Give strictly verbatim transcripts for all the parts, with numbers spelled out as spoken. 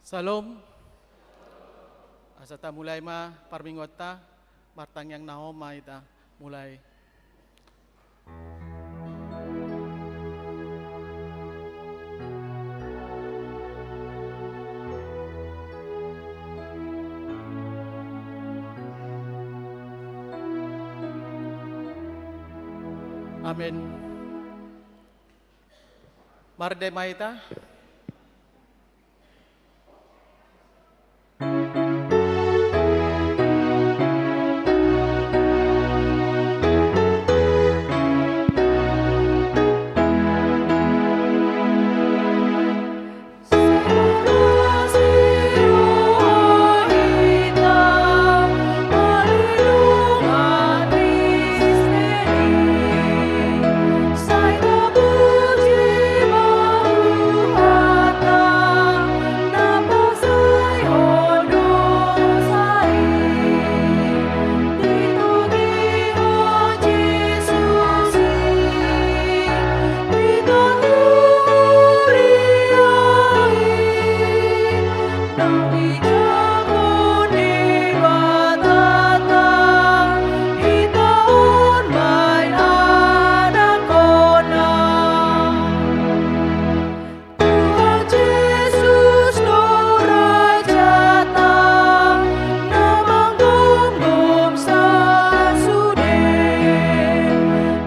Syalom. Asa tamulai ma parmingguonta, martangiang na hohom ma hita mulai. Amen. Marende ma hita. Tuhan Jesus do rajanta, na manggomgom sasude.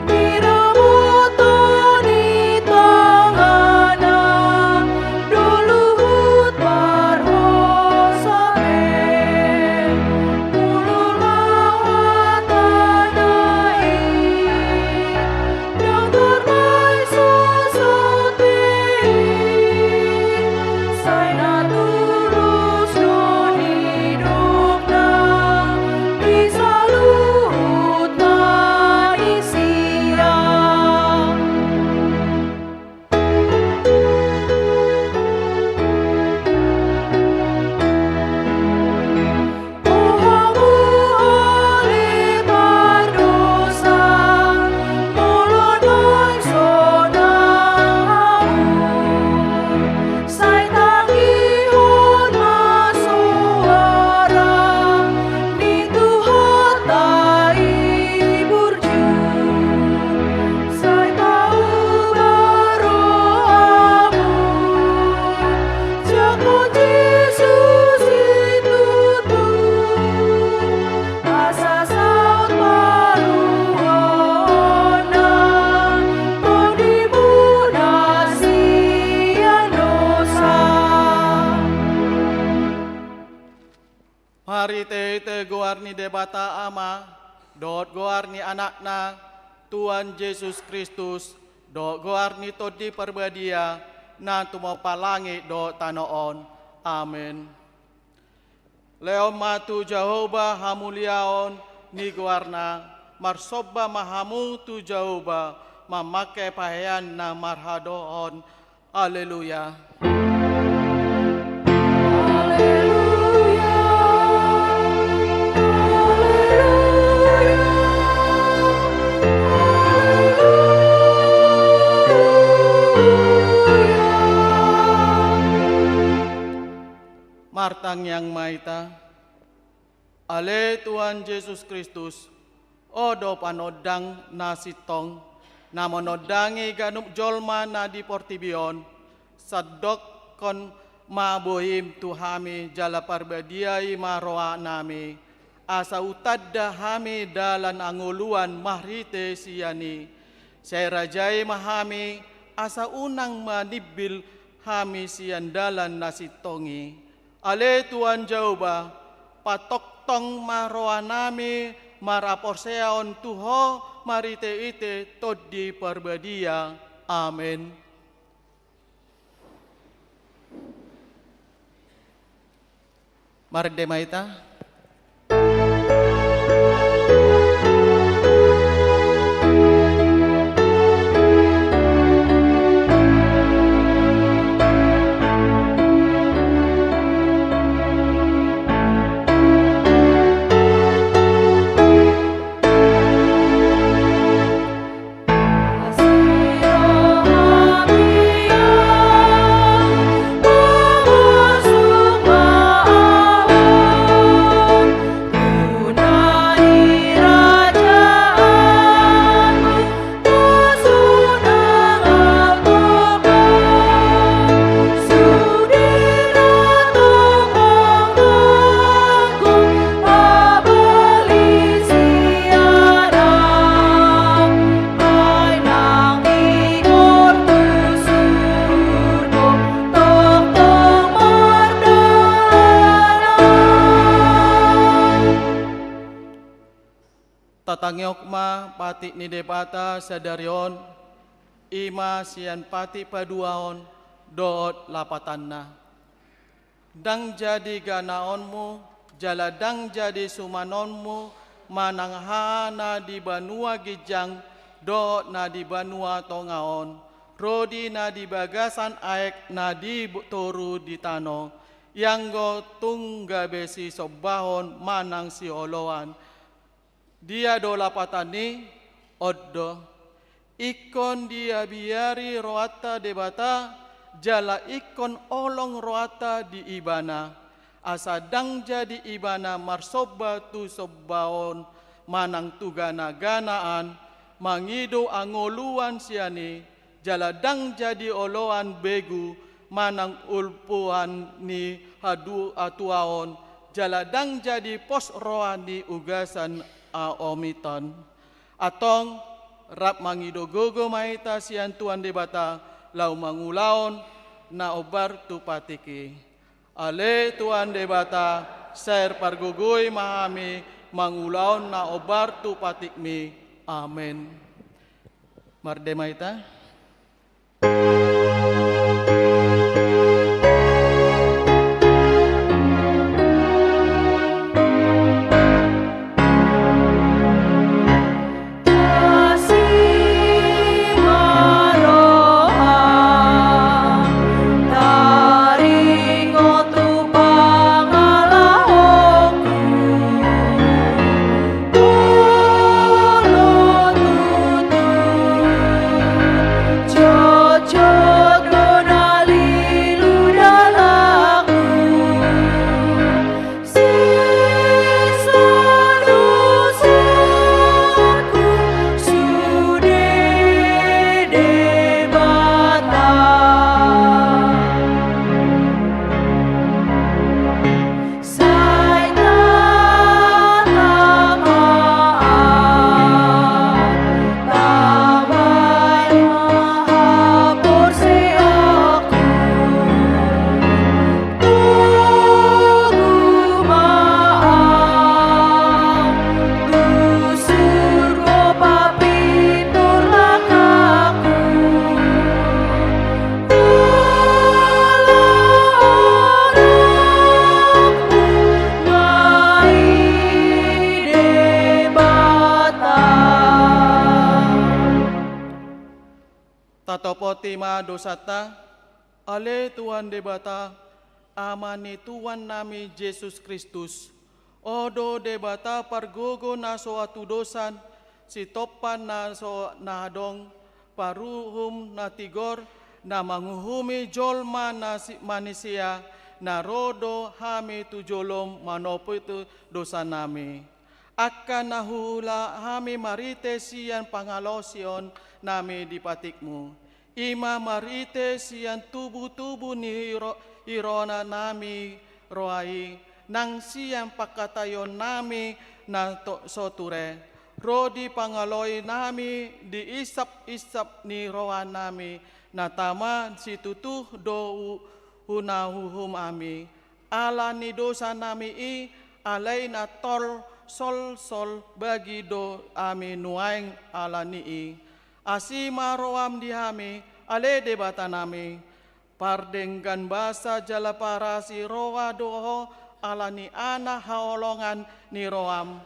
Diramothon di tangana, do luhut parhosae. Molo lao hatana i, ndang tarbaen sosot be i, sai na tulus do nidokna di saluhutna i sian. Sai paubah rohamu, jangkon Jesus i tutu, asa saut paluaonna tondimuna sian dosa. Marhitehite goar ni Debata Ama, dohot goar ni Anakna, Tuhan Jesus Kristus, dohot goar ni Tondi Parbadia, na tumompa langit dohot tano on. Amen. Lehon ma tu Jahowa hamuliaon ni goarna, marsomba ma hamu tu Jahowa, mamangke pahean na marhadohon. Aleluya. Aleluya. Aleluya. Aleluya. Martangiang ma hita. Ale Tuhan Jesus Kristus, Ho do panondang na sintong, na manondangi ganup jolma na di portibi on, sandokhon ma bohim tu hami jala parbadiai ma rohanami, asa hutanda hami dalan hangoluan marhite sian i. Sai rajai ma hami, asa unang manimbil hami sian dalan na sintong i. Ale Tuhan Jahowa, patongtong ma rohanami marhaporseaon tu Ho marhitehite Tondi Parbadia. Amen. Marende ma hita. Tangihon ma patik ni Debata sadari on, i ma sian patik paduahon dohot lapatanna. Ndang jadi ganaonmu, jala ndang jadi sumanonmu, manang aha na di banua ginjang dohot na di banua tonga on, ro di na di bagasan aek na di toru di tano, ianggo tung gabe sisombahon manang sioloan. Dia do lapatan i? On do. Ingkon diabiari rohanta Debata, jala ingkon holong rohanta di Ibana, asa ndang jadi Ibana marsomba tu sombaon manang tu ganaganaan, mangido hangoluan sian i, jala ndang jadi oloan begu manang ulpuan ni hadu-, hatuaon, jala ndang jadi pos roha ni ugasan haomiton. Antong, rap mangido gogo ma hita sian Tuhan Debata, laho mangulahon na hombar tu patik i. Ale Tuhan Debata, sai pargogoi ma hami mangulahon na hombar tu patikmi. Amen. Marende ma hita. Tatopoti ma dosanta. Ale Tuhan Debata, Ama ni Tuhan nami Jesus Kristus, Ho do Debata pargogo na so hatudosan, sitompa na so na adong, paruhum na tigor, na manguhumi jolma na si-, manisia, na ro do hami tu jolom manopoti dosa nami. Angka na huula hami marhite sian pangalaosion nami di patikmu. I ma marhite sian tubu-tubu ni ro-, irona nami roha i, nang sian pangkataion nami na to-, so ture. Ro di pangaloi nami di isap-isap ni roha nami, na tama situtu do u-, huna uhum hami. Ala ni dosa nami i, alai na tol solsol bagi do hami nuaeng ala ni i. Asi ma roham di hami, ale Debata nami. Pardenggan basa jala parasi roha do ho ala ni anak haholongan ni roham.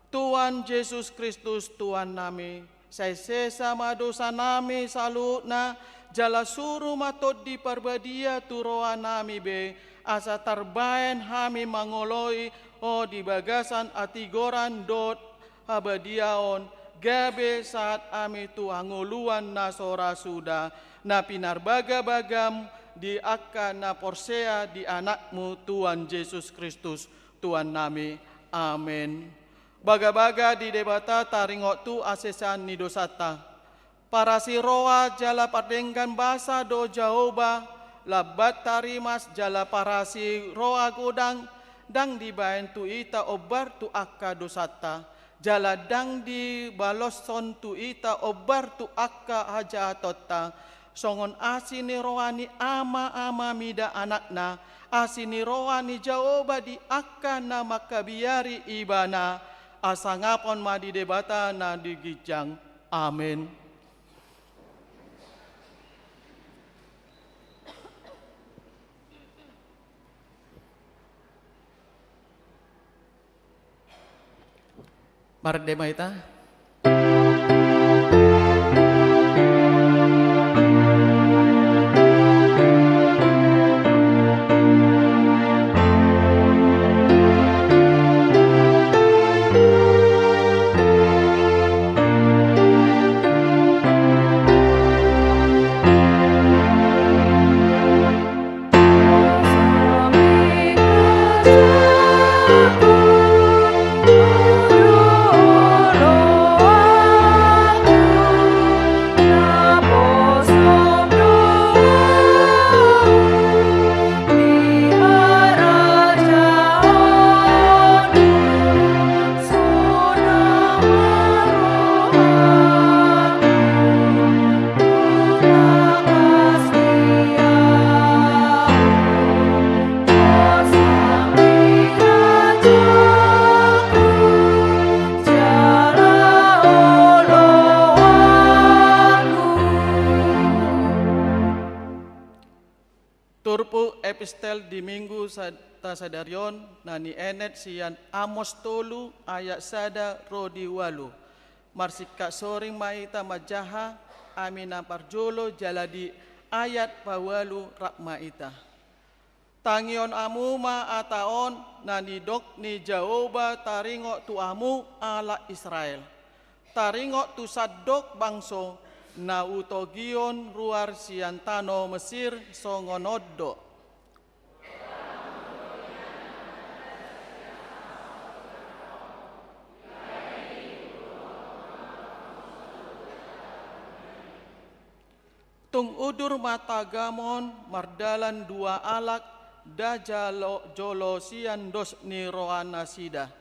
Tuhan Jesus Kristus Tuhan nami, sai sesa ma dosa nami saluhutna, jala suru ma Tondi Parbadia tu roha nami be, asa tarbaen hami mangoloi ho di bagasan hatigoran dohot habadiaon, gabe sahat hami tu hangoluan na so ra suda, na pinarbagabagam di angka na porsea di Anakmu Tuhan Jesus Kristus, Tuhan nami. Amen. Bagabaga di Debata taringot tu hasesaan ni dosanta. Parasi roha jala pardenggan basa do Jahowa, lambat tarimas jala parasi roha godang, ndang dibaen tu hita ombar tu angka dosanta, jala ndang dibaloshon tu hita ombar tu angka hajahatonta. Songon asi ni roha ni ama-ama mida anakna, asi ni roha ni Jahowa di angka na mangkabiari Ibana. hasangapon ma di Debata na di ginjang. Amen. Marende ma hita. Turpuk epistel di Minggu sa-, ta sadari on, na nienet sian Amos tolu ayat sada ro di ualu. Marsingkat soring ma hita manjaha, ami na parjolo jala di ayat paualu rap ma hita. Tangihon hamu ma hata on na nidok ni Jahowa taringot tu hamu halak Israel. Taringot tu sandok bangso na hutogihon ruar sian tano Mesir songon on do. Tung udur ma tagamon mardalan dua halak, nda jalo jolo sian dos ni rohanasida.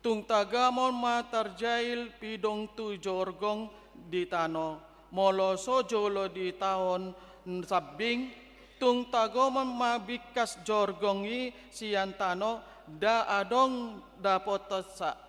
Tung tagamon ma tarjail pidong tu jorgong di tano, molo so jolo ditaon sambing, tung tagamon ma bingkas jorgong i sian tano, nda adong dapotonsa.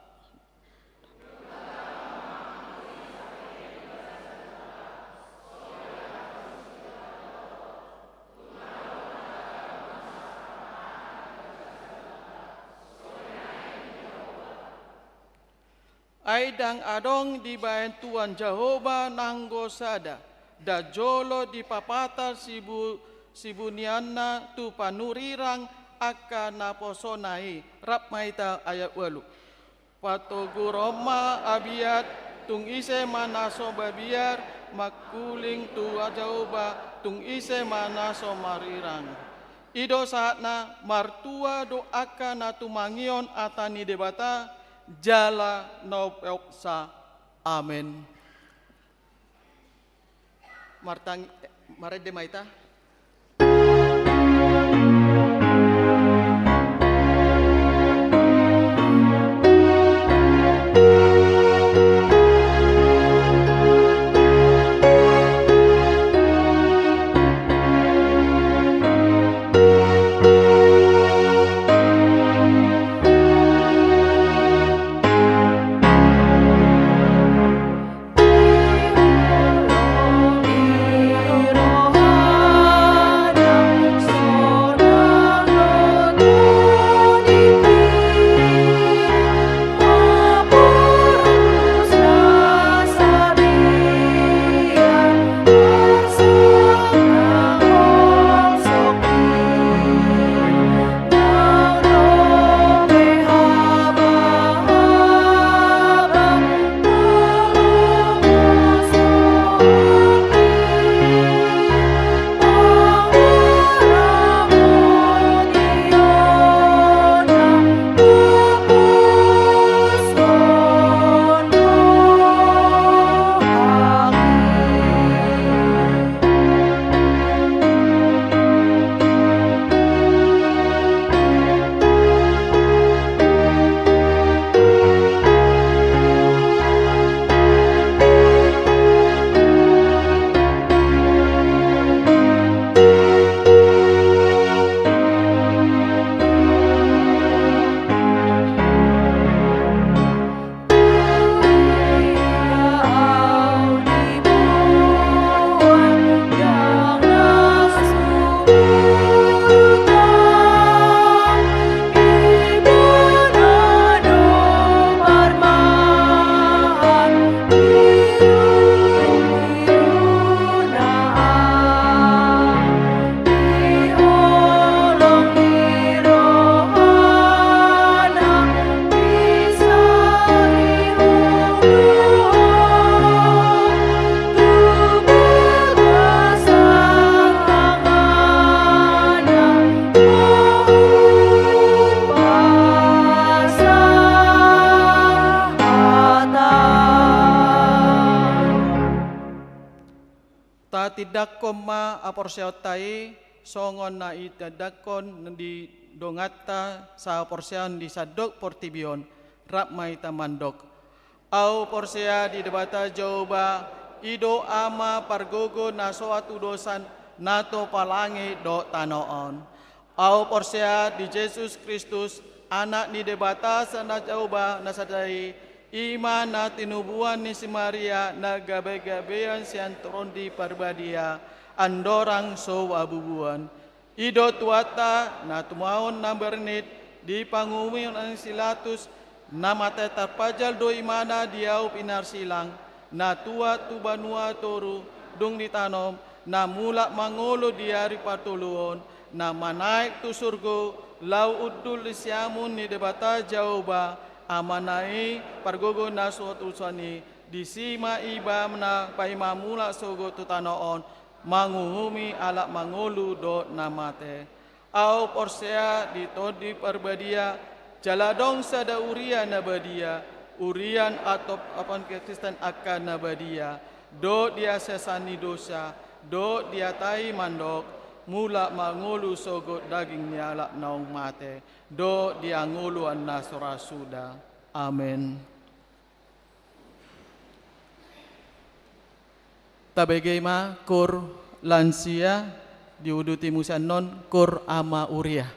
Ai ndang adong dibahen Tuhan Jahowa nanggo sada, nda jolo dipapatar sibu-, sibunianna tu panurirang angka naposona i. Rap ma hita ayat ualu. Patoguron ma abiar, tung ise ma na so mabiar, mangkuling tu Jahowa, tung ise ma na so marirang. I do sahatna, martua do angka na tumangihon hata ni Debata, jala na umpeopsa. Amen. Martang-, marende ma hita. Tatindangkon ma haporseaonta i, songon na itindanghon ni donganta sahaporseaon di sandok portibi on, rap ma hita mandok: Ahu porsea di Debata Jahowa, i do Ama pargogo na so hatudosan, na tompa langit dohot tano on. Ahu porsea di Jesus Kristus, Anak ni Debata sada Jahowa na sada i, i ma na tinubuan ni si Maria, na gabegabean sian Tondi Parbadia, andorang so habubuan. I do Tuhanta, na tumangihon na bernit, di panguhuman ni si Pilatus, na mate tarpajal do ibana di ahu pinarsilang, na tuat tu banua toru, dung ditanom, na mulak mangolu di ari patoluhon, na manaek tu surgo, laho hundul di siamun ni Debata Jahowa, Amana i, pargogo na so hatudosan i, disi ma ibana paima mulak sogot tu tano on, manguhumi halak mangolu dohot na mate. Ahu porsea di Tondi Parbadia, jala adong sada huria na badia, huria na hatop-, hatopahon Kristen angka na badia, dohot di hasesaan ni dosa, dohot di hata i mandok, mulak mangolu sogot daging ni halak naung mate, dohot di hangoluan na so ra suda. Amen. Tabege ma koor lansia, diuduti muse annon koor Ama Huria.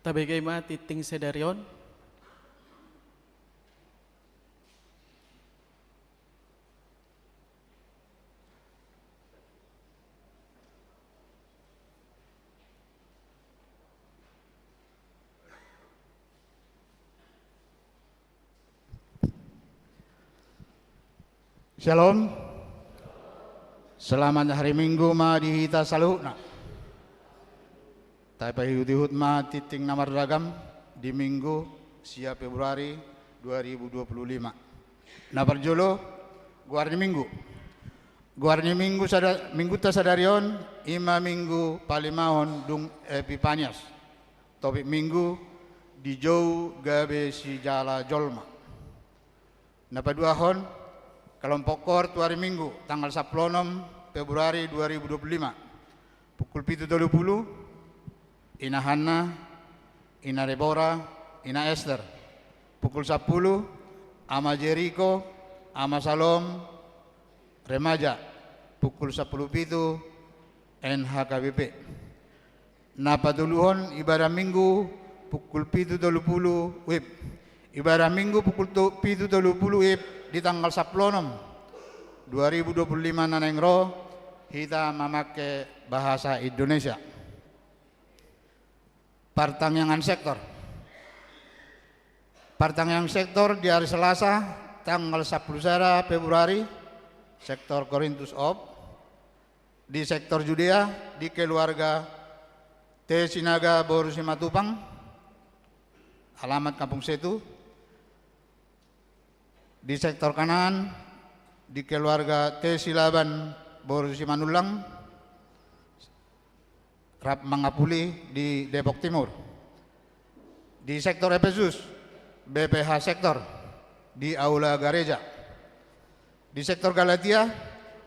Tabege ma tinting sadari on. Syalom. Selamat hari Minggu ma di hita saluhutna. Tapaihut-ihut ma tinting na marragam di Minggu sia Februari dua ribu dua puluh lima. Na parjolo, goar ni Minggu. Goar ni Minggu sada, Minggunta sadari on, i ma Minggu palimahon dung Epipanias. Topik Minggu, dijou gabe sijala jolma. Na paduahon, kelompok koor tu ari Minggu, tanggal sampulu onom Februari dua ribu dua puluh lima. Pukul pitu tolu pulu, Ina Hanna, Ina Debora, Ina Ester. Pukul sampulu, Ama Jeriko, Ama Salom, remaja. Pukul sampulu pitu, N H K B P. Na patoluhon, ibadah Minggu pukul pitu tolu pulu WIB. Ibadah Minggu pukul to-, pitu tolu pulu WIB di tanggal sampulu onom, dua ribu dua puluh lima na naeng ro, hita mamangke bahasa Indonesia. Partangiangan sektor. Partangiangan sektor di ari Selasa, tanggal sampulu sada Februari, sektor Korintus op. Di sektor Judea, di keluarga T Sinaga boru Simatupang, alamat Kampung Setu. Di sektor Kanaan, di keluarga T Silaban boru Simanullang, rap mangapuli di Depok Timur. Di sektor Efesus, B P H sektor, di aula gareja. Di sektor Galatia,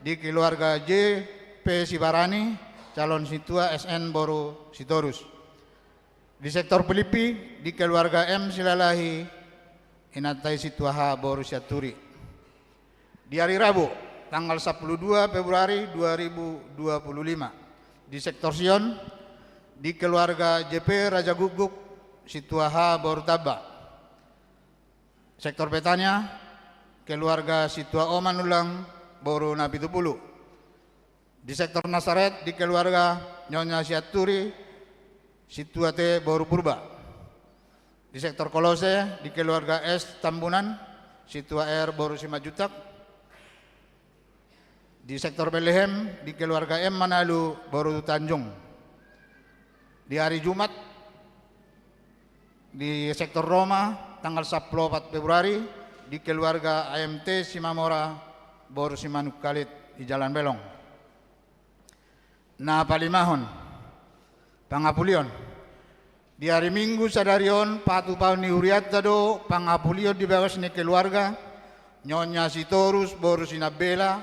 di keluarga J P Sibarani, calon sintua S N boru Sitorus. Di sektor Filipi, di keluarga M Silalahi, inanta i sintua H boru Sianturi. Di ari Rabu, tanggal sampulu dua Februari dua ribu dua puluh lima, di sektor Sion, di keluarga J P Raja Guguk, sintua H boru Tamba. Sektor Betania, keluarga sintua O Manullang, boru Napitupulu. Di sektor Nasaret, di keluarga Nyonya Sianturi, sintua T boru Purba. Di sektor Kolose, di keluarga S Tambunan, sintua R boru Simanjuntak. Di sektor Betlehem, di keluarga M Manalu boru Tanjung. Di hari Jumat, di sektor Roma, tanggal sampulu opat Februari, di keluarga A M T Simamora boru Simanungkalit di Jalan Belong. Na palimahon, pangapulion. Di ari Minggu sadari on, patupaon ni hurianta do pangapulion di bagas ni keluarga Nyonya Sitorus boru Sinambela,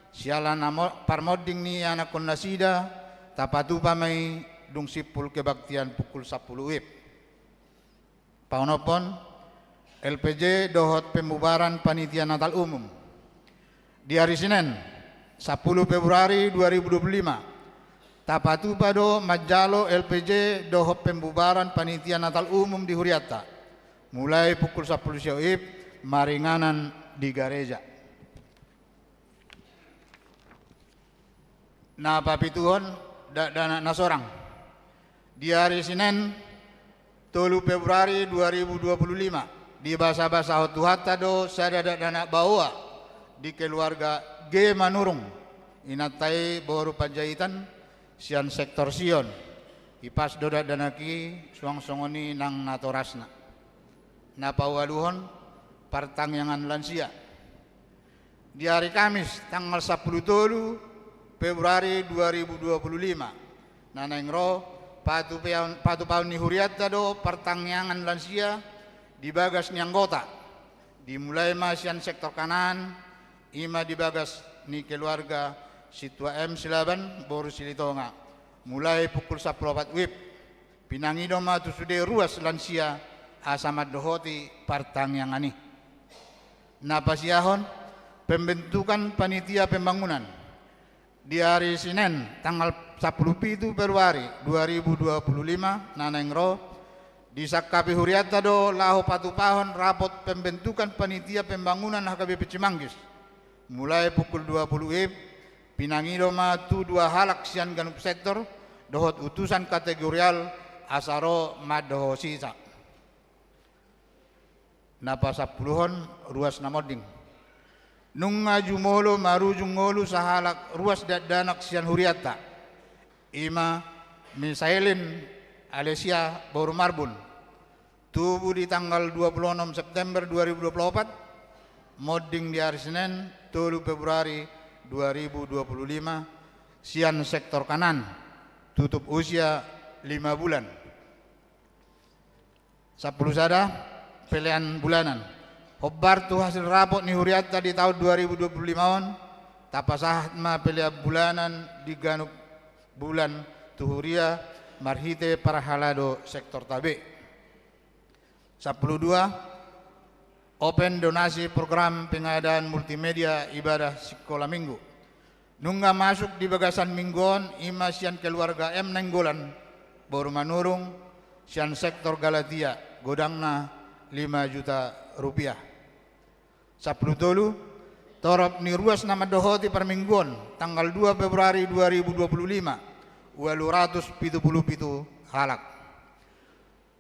siala na mo-, parmonding ni anakkon nasida, tapatupa ma i dung simpul kebaktian pukul sampulu WIB. Paonomhon, L P J dohot pembubaran panitia Natal umum. Di ari Senen, sampulu Februari dua ribu dua puluh lima, tapatupa do manjalo L P J dohot pembubaran panitia Natal umum di hurianta. Mulai pukul sampulu sia WIB, maringanan di gareja. Na papituhon, dakdanak na sorang. Di ari Senen, tolu Februari dua ribu dua puluh lima, dibasabasahon Tuhanta do sada dakdanak baoa di keluarga G Manurung, inanta i boru Panjaitan, sian sektor Sion. Ipas do dakdanak i suang songon i nang natorasna. Na paualuhon, partangiangan lansia. Di ari Kamis, tanggal sampulu tolu Februari dua ribu dua puluh lima, na naeng ro, patupaon, patupaon ni hurianta do partangiangan lansia di bagas ni anggota. Dimulai ma sian sektor Kanaan, i ma di bagas ni keluarga sintua M Silaban boru Silitonga. Mulai pukul sampulu opat WIB. Pinangido ma tu sude ruas lansia asa mandohoti partangiangan i. Na pasiahon, pembentukan panitia pembangunan. Di ari Senen, tanggal sampulu pitu Februari dua ribu dua puluh lima, na naeng ro, Disangkapi hurianta do laho patupahon rapot pembentukan panitia pembangunan H K B P Cimanggis. Mulai pukul dua puluh WIB, pinangido ma tu dua halak sian ganup sektor dohot utusan kategorial asa ro mandohosisa. Na pasampuluhon, ruas na monding. Nunga jumolo marujung ngolu sahalak ruas dakdanak sian hurianta, i ma Misaelin Alesia boru Marbun, tubu di tanggal dua puluh enam September dua ribu dua puluh opat, monding di ari Senen, tolu Februari dua ribu dua puluh lima, sian sektor kanan, tutup usia lima bulan. Sampulu sada, pelean bulanan. Hombar tu hasil rapot ni hurianta di taon dua ribu dua puluh lima on, tapasahat ma pelean bulanan di ganup bulan tu huria marhite parhalado sektorta be. Sampulu dua, open donasi program pengadaan multimedia ibadah sikola minggu. Nunga masuk di bagasan minggu on i ma sian keluarga M Nainggolan boru Manurung, sian sektor Galatia, godangna lima juta rupiah. Sampulu tolu, torop ni ruas na mandohoti parmingguon tanggal dua Februari dua ribu dua puluh lima, ualu ratus pitu pulu pitu halak.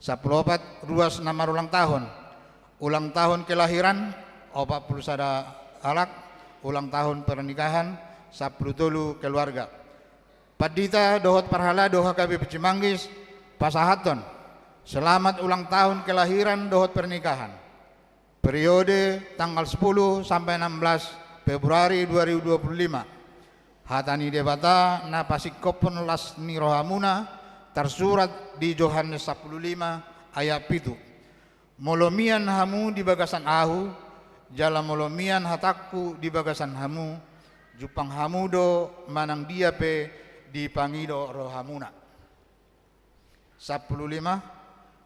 Sampulu opat, ruas na marulang tahun. Ulang tahun kelahiran, opat pulu sada halak, ulang tahun pernikahan, sampulu tolu keluarga. Pandita dohot parhalado H K B P Cimanggis pasahathon selamat ulang tahun kelahiran dohot pernikahan. Periode tanggal sepuluh sampai enam belas Februari dua ribu dua puluh lima. Hata ni Debata na pasingkophon las ni rohamuna tarsurat di Johannes sampulu lima ayat pitu. Molo mian hamu di bagasan ahu, jala molo mian hatangku di bagasan hamu, jumpang hamu do manang dia pe dipangido rohamuna. Sampulu lima,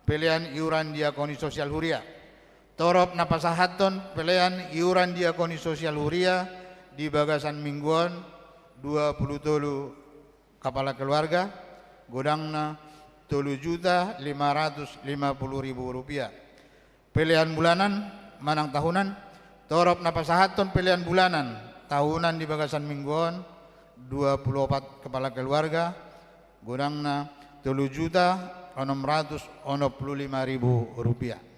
pelean iuran diakoni sosial huria. Torop na pasahathon pelean iuran diakoni sosial huria di bagasan minggu on, dua pulu tolu kapala keluarga, godangna tolu juta lima ratus lima pulu ribu rupiah. Pelean bulanan manang tahunan, torop na pasahathon pelean bulanan tahunan di bagasan minggu on, dua pulu opat kapala keluarga, godangna tolu juta onom ratus onom pulu lima ribu rupiah.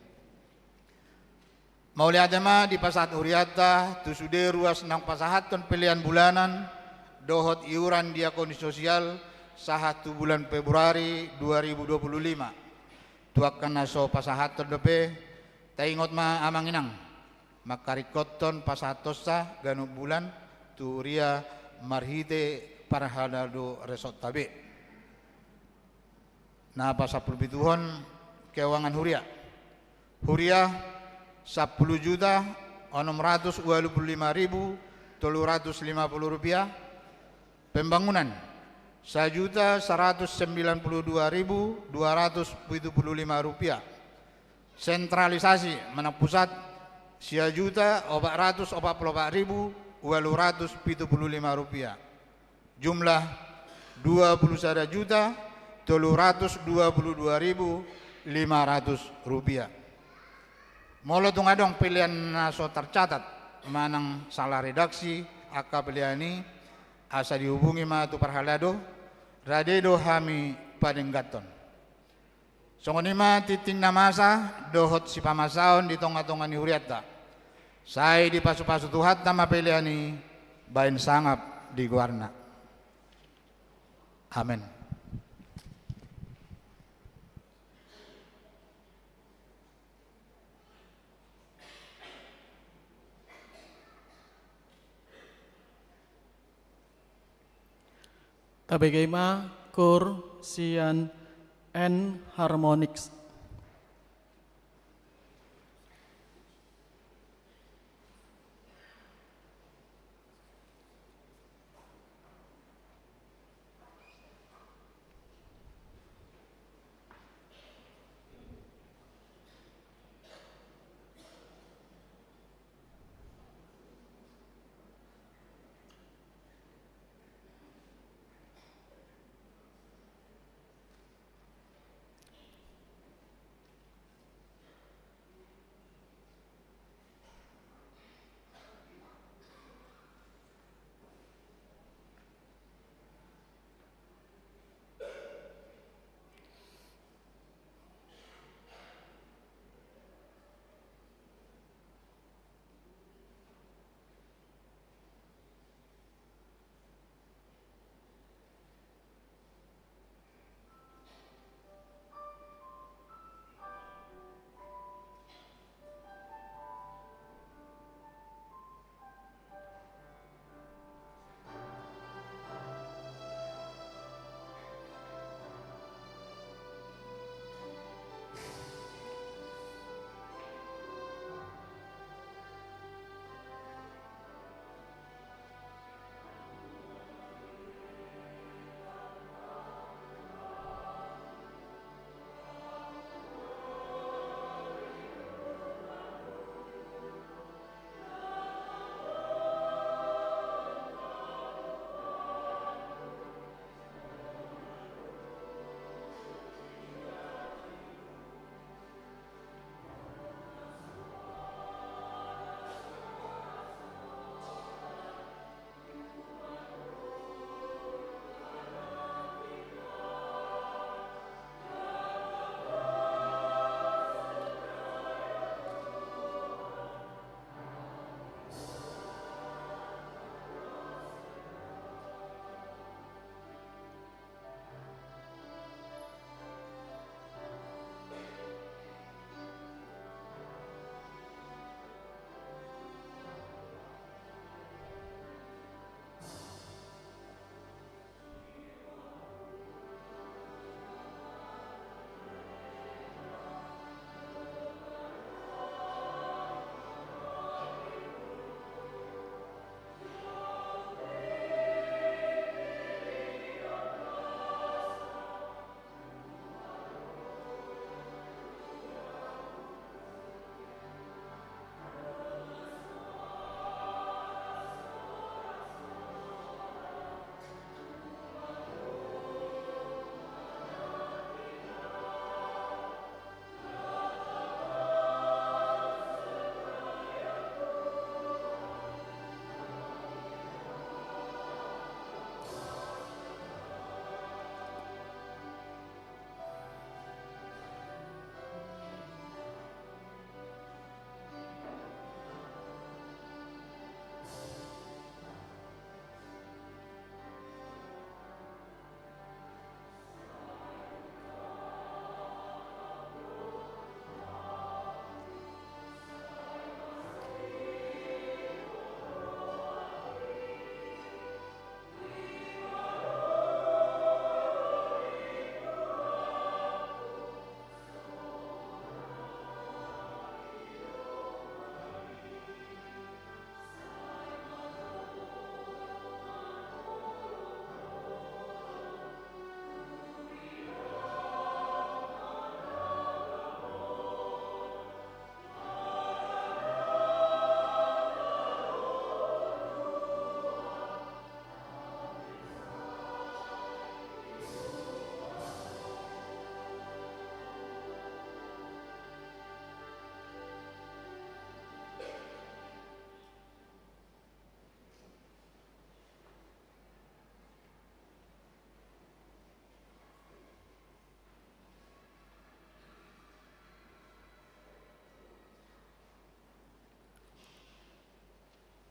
Mauliate ma dipasahat hurianta tu sude ruas naung pasahathon pelean bulanan dohot iuran diakoni sosial sahat tu bulan Februari dua ribu dua puluh lima. Tu angka na so pasahathon dope, taingot ma amang inang, mangkaringkothon pasahathonsa ganup bulan tu huria marhite parhalado resonta be. Na pasampulu pituhon, keuangan huria. Huria, sampulu juta onom ratus ualu pulu lima ribu tolu ratus lima pulu rupiah. Pembangunan, sajuta saratus sembilan pulu dua ribu dua ratus pitu pulu lima rupiah. Sentralisasi manang pusat, sia juta opat ratus opat pulu opat ribu ualu ratus pitu pulu lima rupiah. Jumlah, dua pulu sada juta tolu ratus dua pulu dua ribu lima ratus rupiah. Molo tung adong pelean na so tarcatat manang salah redaksi angka pelean i, asa dihubungi ma tu parhalado, rade do hami padengganhon. Songon i ma tintin na masa dohot sipamasaon di tongatonga ni hurianta. Sai dipasupasu Tuhanta ma pelean i bahen sangap di goarna. Amen. Tabege ma koor sian N Harmonics.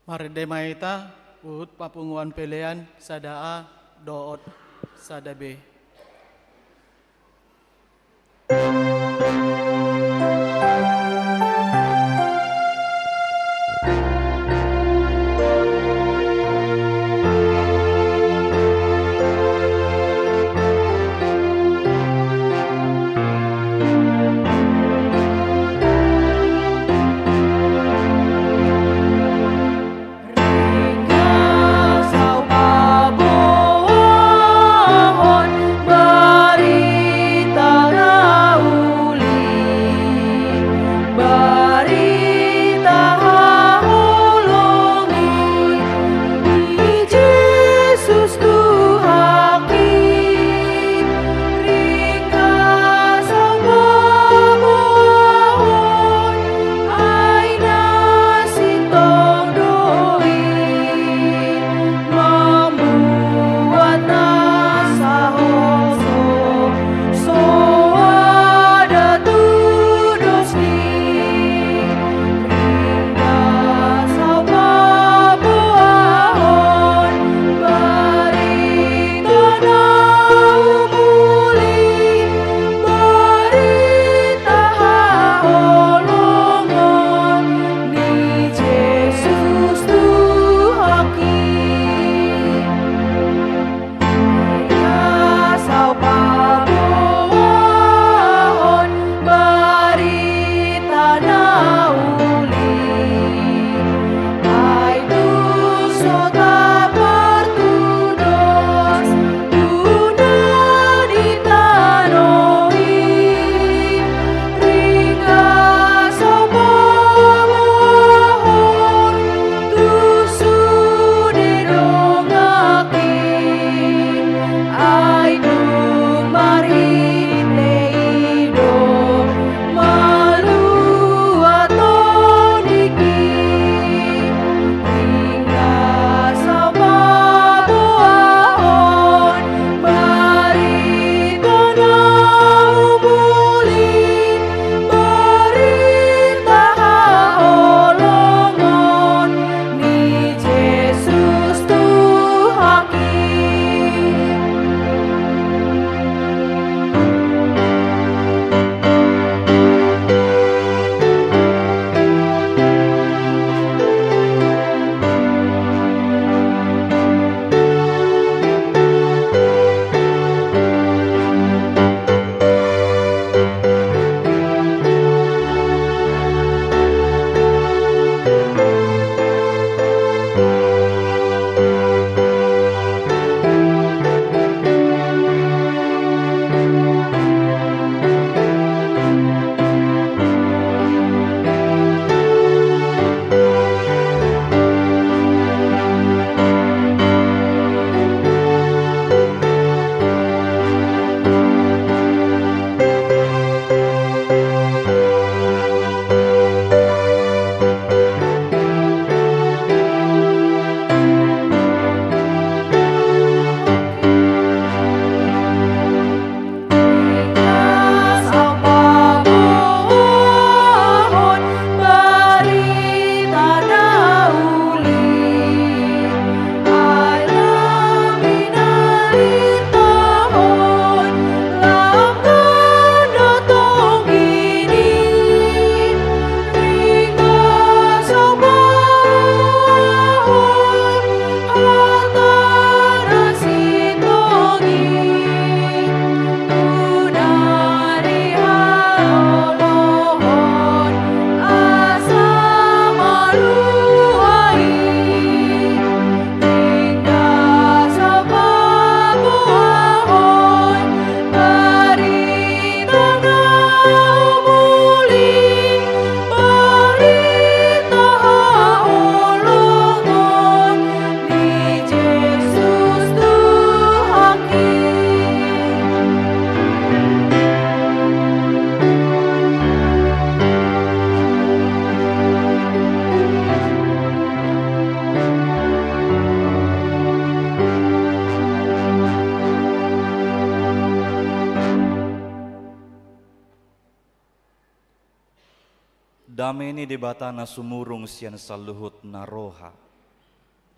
Marende ma hita, huhut papunguan pelean sada A dohot sada B. Ringgas ahu paboahon barita na uli, barita haholongon ni Jesus Tuhan i. Ringgas ahu paboahon, ai na sintong do i mambuat nasa holso, soada tudos ni. Ringgas ahu paboahon barita na umuli, barita haholongon ni Jesus Tuhan i. Ringgas ahu paboahon barita na uli, ai tung so tarpartudos tu na di tano i. Ringgas ahu paboahon tu sude dongan i, ai tung marhite i do malua tondingi. Ringgas ahu paboahon barita na umuli, barita haholongon ni Jesus Tuhan i. Ringgas ahu paboahon barita na uli, ai lam pinarintahon, lam tano tonggi i. Ringgas ahu paboahon hata na sintong i, tu na dihaholongon asa malua i. Ringgas ahu paboahon barita na umuli, barita haholongon ni Jesus Tuhan i. Dame ni Debata na sumurung sian saluhut na roha,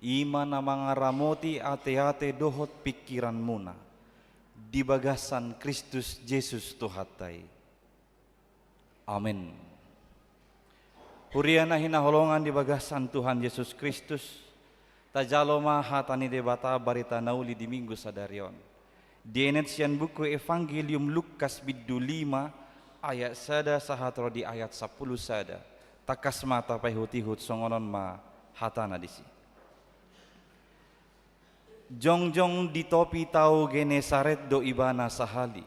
I ma na mangaramoti ateate dohot pingkiranmuna di bagasan Kristus Jesus Tuhanta i. Amen. Huria na hinaholongan di bagasan Tuhan Jesus Kristus, tajalo ma hata ni Debata barita na uli di Minggu sadari on. Dienet sian buku Evangelium Lukas bindu lima ayat sada sahat ro di ayat sampulu sada. Tangkas ma tapaihutihut, songon on ma hatana disi. Jongjong di topi tao Genesaret do ibana sahali,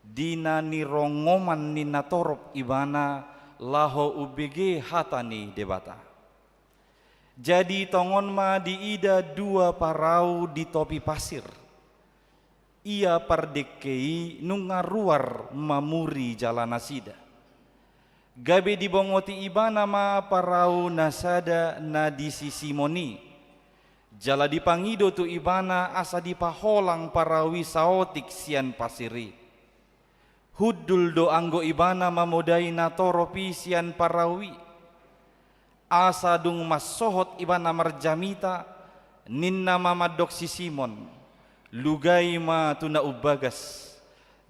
di na nirongoman ni natorop ibana laho umbege hata ni Debata. Jadi tongon ma diida dua parau di topi pasir. Ia pardengke i nunga ruar mamuri jala nasida. Gabe dibongoti ibana ma parau na sada na di si Simon i. Jala dipangido tu ibana asa dipaholang parau i saotik sian pasir i. Hundul do anggo ibana mamodai natorop i sian parau i. Asa dung mansohot ibana marjamita, ninna ma mandok si Simon, lugai ma tu na umbagas,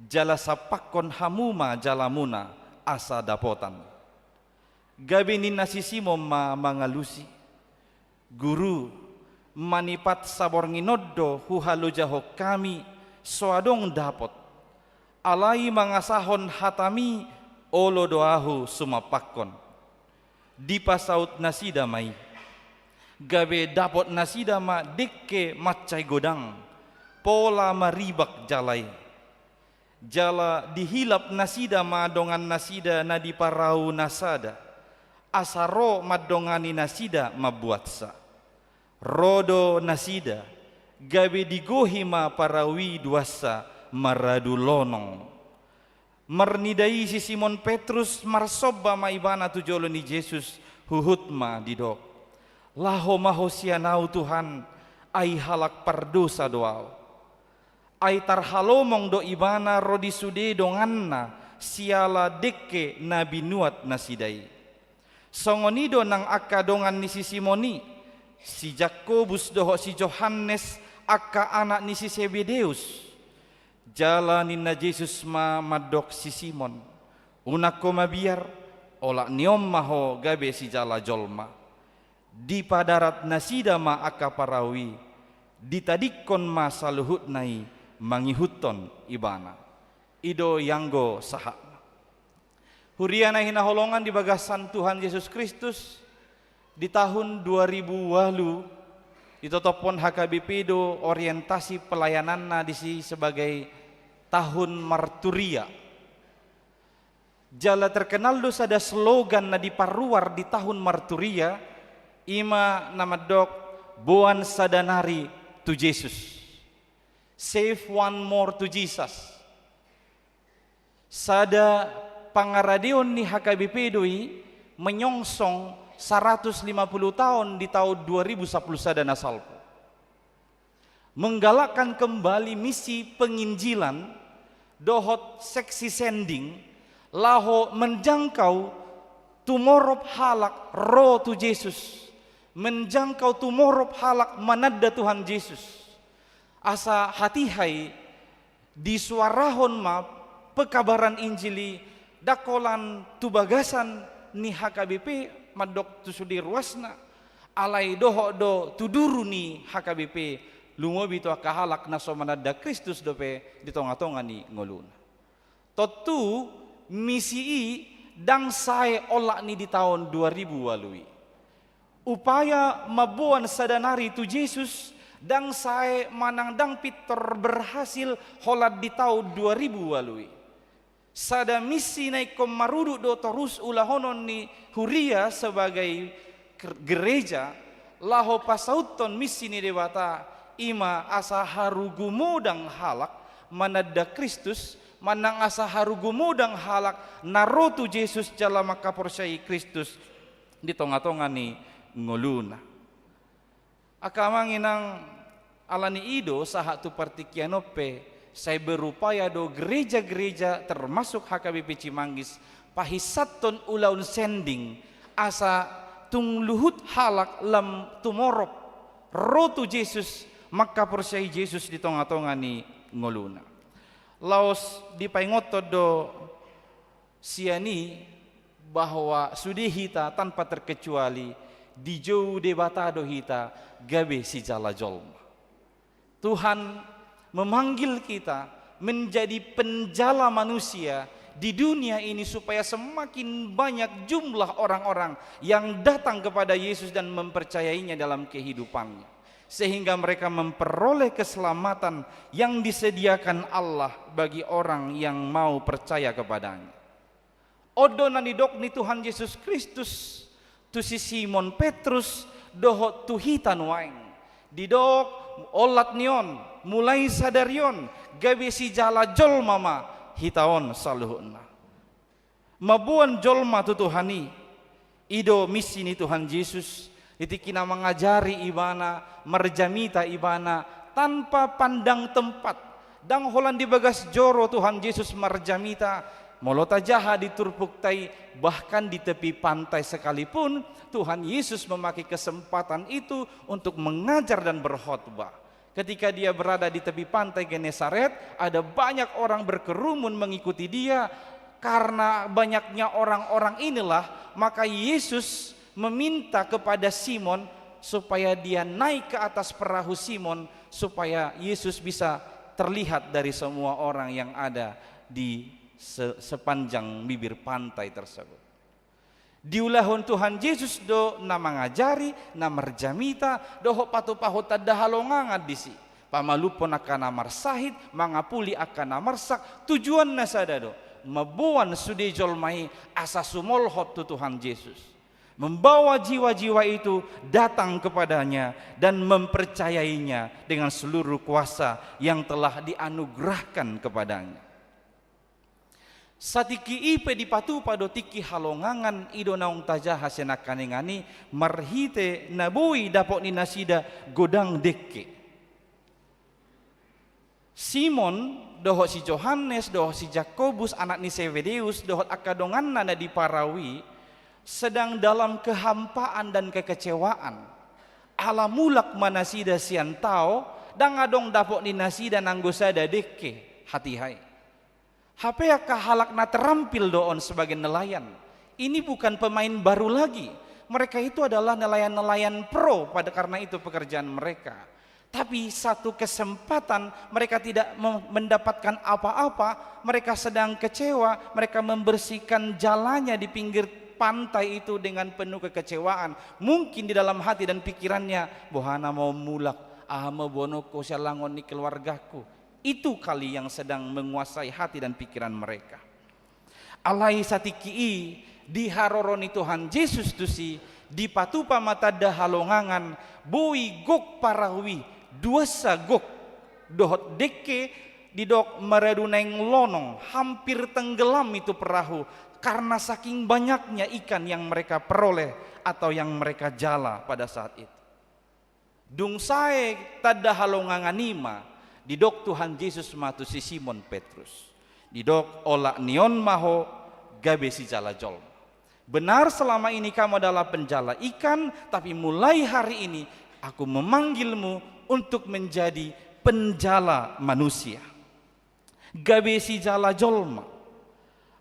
jala sampakkon hamu ma jalamuna asa dapotan. Gabe ninna si Simon ma mangalusi, Guru, manipat saborngin on do huhalojahon hami so adong dapot. Alai mangasahon hatami olo do ahu sumampakkon. Dipasaut nasida ma i. Gabe dapot nasida ma dengke mansai godang, pola maribak jala i. Jala dihilap nasida ma dongan nasida na di parau na sada, asa ro mandongani nasida mambuatsa. Ro do nasida, gabe digohi ma parau i duansa maradu lonong. Marnida i si Simon Petrus marsomba ma ibana tu jolo ni Jesus, huhut ma didok, Laho ma ho sian ahu Tuhan, ai halak pardosa do ahu. Ai tarhalomong do ibana ro di sude donganna siala dengke na binuat nasida i. Songon i do nang angka dongan ni si Simon i, si Jakobus dohot si Johannes, angka anak ni si Sebedeus. Jala ninna Jesus ma mandok si Simon, Unang ho mabiar, olat ni on ma ho gabe sijala jolma. Dipadarat nasida ma angka parau i, ditadingkon ma saluhutna i mangihuthon ibana. I do ianggo sahatna. Huria na hinaholongan di bagasan Tuhan Jesus Kristus, di tahun dua ribu walu, ditotophon H K B P do orientasi pelayananna disi sebagai tahun marturia. Jala terkenal do sada slogan na diparuar di tahun marturia, i ma na mandok, Boan sada nari tu Jesus. Save one more to Jesus. Sada pangaradeon ni H K B P do i menyongsong saratus lima puluh taon di taon dua ribu sampulu sada na salpu. Menggalakkan kembali misi penginjilan dohot seksi sending laho menjangkau tumorop halak ro tu Jesus, menjangkau tumorop halak mananda Tuhan Jesus. Asa hatiha i disuarahon ma pekabaran Injil i, ndang holan tu bagasan ni H K B P mandok tu sude ruasna, alai dohot do tu duru ni H K B P, lumobi tu angka halak na so mananda Kristus dope di tongatonga ni ngoluna. Tontu misi i ndang sae olat ni di taon dua ribu walu i. Upaya mamboan sada nari tu Jesus ndang sae manang ndang pintor berhasil holan di taon dua ribu walu i. Sada misi na ingkon marudut do torus ulahonon ni huria sebagai ker-, gereja, laho pasauthon misi ni Debata, i ma asa haru gumodang halak mananda Kristus, manang asa haru gumodang halak na ro tu Jesus jala mangkaporseai Kristus di tongatonga ni ngoluna. Angka amang inang, ala ni i do sahat tu partingkian on pe sai berupaya do gereja-gereja termasuk H K B P Cimanggis pahinsathon ulaon sending asa tung luhut halak lam tumorop ro tu Jesus, mangkaporseai Jesus di tonga-tonga ni ngoluna. Laos dipaingothon do sian i bahwa sude hita tanpa terkecuali dijou Debata do hita gabe sijala jolma. Tuhan memanggil kita menjadi penjala manusia di dunia ini supaya semakin banyak jumlah orang-orang yang datang kepada Yesus dan mempercayainya dalam kehidupannya, sehingga mereka memperoleh keselamatan yang disediakan Allah bagi orang yang mau percaya kepada-Nya. On do na nidok ni Tuhan Jesus Kristus tu si Simon Petrus dohot tu hita nuaeng. Didok, olat ni on, mulai sadari on, gabe sijala jolma ma hita on saluhutna. Mamboan jolma tu Tuhan i, i do misi ni Tuhan Jesus, di tingki na mangajari Ibana, marjamita Ibana, tanpa pandang tempat. Ndang holan di bagas joro Tuhan Jesus marjamita, molo tajaha di turpukta i, bahkan di tepi pantai sekalipun, Tuhan Yesus memakai kesempatan itu untuk mengajar dan berkhotbah. Ketika Dia berada di tepi pantai Genesaret, ada banyak orang berkerumun mengikuti Dia. Karena banyaknya orang-orang inilah, maka Yesus meminta kepada Simon supaya dia naik ke atas perahu Simon, supaya Yesus bisa terlihat dari semua orang yang ada di se-, sepanjang bibir pantai tersebut. Diulahon Tuhan Jesus do na mangajari, na marjamita, dohot patupahon tanda halongangan disi. Pamalumhon angka na marsahit, mangapuli angka na marsak, tujuanna sada do, mamboan sude jolma i asa sumolhot tu Tuhan Jesus. Membawa jiwa-jiwa itu datang kepada-Nya dan mempercayainya dengan seluruh kuasa yang telah dianugerahkan kepada-Nya. Satingki i pe dipatupa do tingki halongangan i do naung tajaha sian nangkaningan i marhite na boi dapot ni nasida godang dengke. Simon, dohot si Johannes, dohot si Jakobus, anak ni Sebedeus, dohot angka donganna na di parau i, sedang dalam kehampaan dan kekecewaan. Ala mulak ma nasida sian tao, ndang adong dapot ni nasida nanggo sada dengke, hatiha i. Hape angka halak na terampil do on sebagai nelayan. Ini bukan pemain baru lagi. Mereka itu adalah nelayan-nelayan pro pada karena itu pekerjaan mereka. Tapi satu kesempatan mereka tidak me-, mendapatkan apa-apa, mereka sedang kecewa, mereka membersihkan jalanya di pinggir pantai itu dengan penuh kekecewaan. Mungkin di dalam hati dan pikirannya, "Boha nama on mulak, aha ma boanonku sian langon ni keluargaku?" Itu kali yang sedang menguasai hati dan pikiran mereka. Alai satingki i, di haroro ni Tuhan Jesus tusi, dipatupa ma tanda halongangan, boi gok parau i, duansa gok, dohot dengke, didok maradu naeng lonong, hampir tenggelam itu perahu, karena saking banyaknya ikan yang mereka peroleh atau yang mereka jala pada saat itu. Dung sae tanda halongangan i ma, didok Tuhan Jesus ma tu si Simon Petrus. Didok, olat ni on ma ho gabe sijala jolma. Benar selama ini kamu adalah penjala ikan, tapi mulai hari ini aku memanggilmu untuk menjadi penjala manusia. Gabe sijala jolma.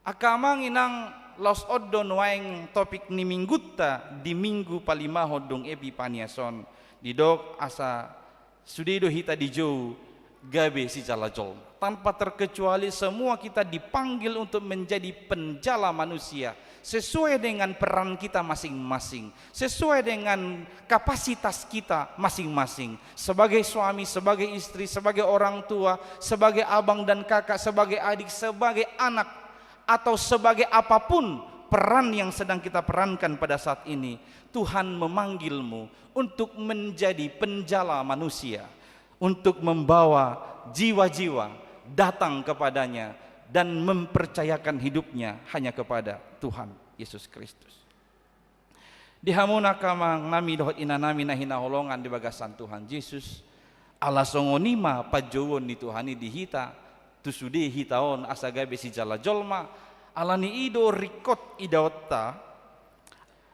Angka amang inang, laos on do nuaeng topik ni minggunta di minggu palimahon dung Epipanias on. Didok asa sude do hita dijou gabe sijala jolma. Tanpa terkecuali semua kita dipanggil untuk menjadi penjala manusia. Sesuai dengan peran kita masing-masing, sesuai dengan kapasitas kita masing-masing. Sebagai suami, sebagai istri, sebagai orang tua, sebagai abang dan kakak, sebagai adik, sebagai anak, atau sebagai apapun peran yang sedang kita perankan pada saat ini, Tuhan memanggilmu untuk menjadi penjala manusia, untuk membawa jiwa-jiwa datang kepada-Nya dan mempercayakan hidupnya hanya kepada Tuhan Yesus Kristus. Di hamu angka amangnami dohot inanami na hinaholongan di bagasan Tuhan Jesus, ala songon i ma panjouon ni Tuhan i di hita, tu sude hita on asa gabe sijala jolma, ala ni i do ringkot idaonta,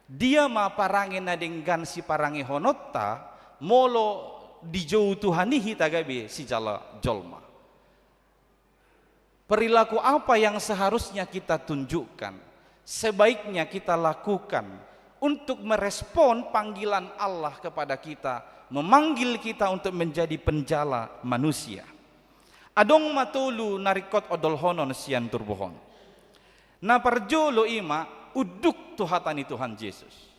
dia ma parange na denggan siparangehononta, molo dijou Tuhan i hita gabe sijalo jolma. Perilaku apa yang seharusnya kita tunjukkan, sebaiknya kita lakukan untuk merespon panggilan Allah kepada kita, memanggil kita untuk menjadi penjala manusia? Adong ma tolu na ringkot ondolhonon sian turpuk on. Na parjolo i ma unduk tu hata ni Tuhan Jesus.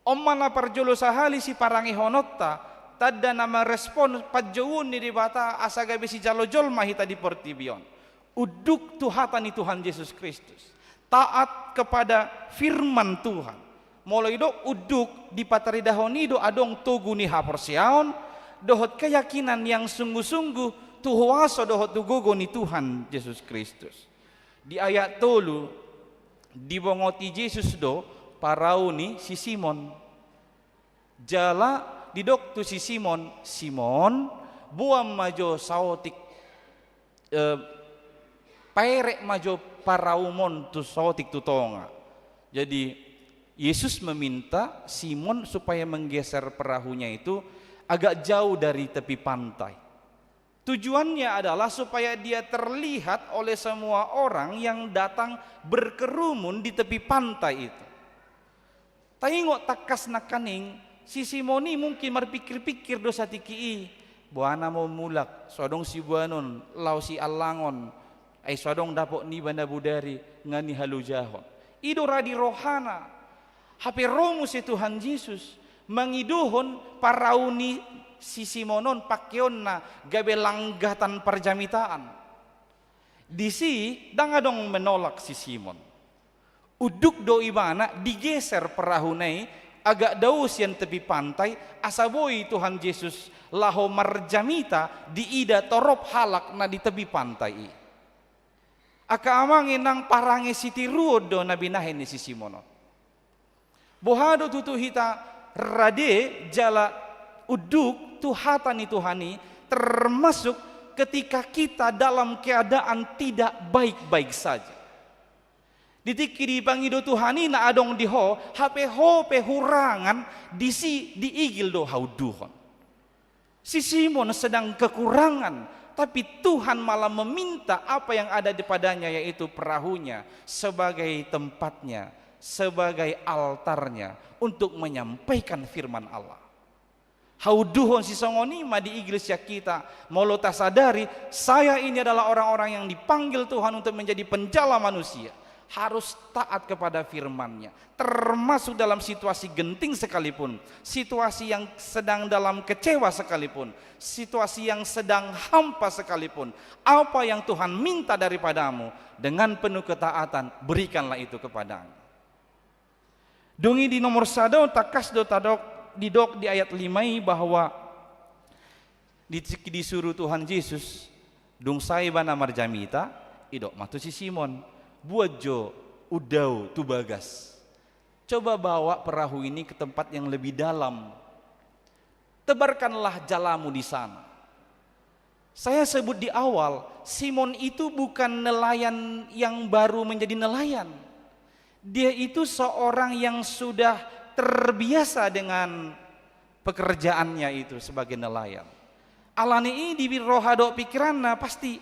On ma na parjolo sahali siparangehononta, tanda na merespon panjouon ni Debata asa gabe sijalo jolma hita di portibi on. Unduk tu hata ni Tuhan Jesus Kristus. Taat kepada firman Tuhan. Molo didok unduk, dipataridahon i do adong togu ni haporseaon dohot keyakinan yang sungguh-sungguh tu huaso dohot tu gogo ni Tuhan Jesus Kristus. Di ayat tolu, dibongoti Jesus do parau ni si Simon. Jala didok tu si Simon, "Simon, boan ma jo saotik, eh, paerek ma jo paraum on tu saotik tu tonga." Jadi, Yesus meminta Simon supaya menggeser perahunya itu agak jauh dari tepi pantai. Tujuannya adalah supaya dia terlihat oleh semua orang yang datang berkerumun di tepi pantai itu. Taingot tangkas nangkaning, si Simon i mungkin marpikir-pikir do satingki i, "Boan ma mulak, so adong siboanon, laho siallangon, ai so adong dapot niba na bodari nga nihalojahon." I do ra di rohana. Hape ro muse Tuhan Jesus mangidohon parau ni si Simon on pangkeonna gabe langgatan parjamitaan. Disi ndang adong menolak si Simon. Unduk do ibana, digeser perahuna i agak dao sian tepi pantai, asa boi Tuhan Jesus laho marjamita diida torop halak na di tepi pantai i. Angka amang inang, parange sitiruon do na binahen ni si Simon on. Boha do tutu hita rade jala unduk tu hata ni Tuhan i, termasuk ketika kita dalam keadaan tidak baik-baik saja. Di tingki dipangido Tuhan i na adong di ho, hape ho pe hurangan, disi diigil do haunduhon. Si Simon sedang kekurangan, tapi Tuhan malah meminta apa yang ada di padanya, yaitu perahunya sebagai tempatnya, sebagai altarnya untuk menyampaikan firman Allah. Haunduhon sisongon i ma diigil sian hita, molo tasadari, saya ini adalah orang-orang yang dipanggil Tuhan untuk menjadi penjala manusia. Harus taat kepada firman-Nya. Termasuk dalam situasi genting sekalipun, situasi yang sedang dalam kecewa sekalipun, situasi yang sedang hampa sekalipun, apa yang Tuhan minta daripadamu, dengan penuh ketaatan, berikanlah itu kepadanya. Dung i di nomor sada on tangkas do tadok, didok di ayat lima i bahwa di, disuru Tuhan Jesus, dung sae ibana marjamita, idok ma tu si Simon, "Boan jo undau tu bagas. Coba bawa perahu ini ke tempat yang lebih dalam. Tebarkanlah jalamu di sana." Saya sebut di awal, Simon itu bukan nelayan yang baru menjadi nelayan. Dia itu seorang yang sudah terbiasa dengan pekerjaannya itu sebagai nelayan. Alani i di roha dohot pikiranna pasti,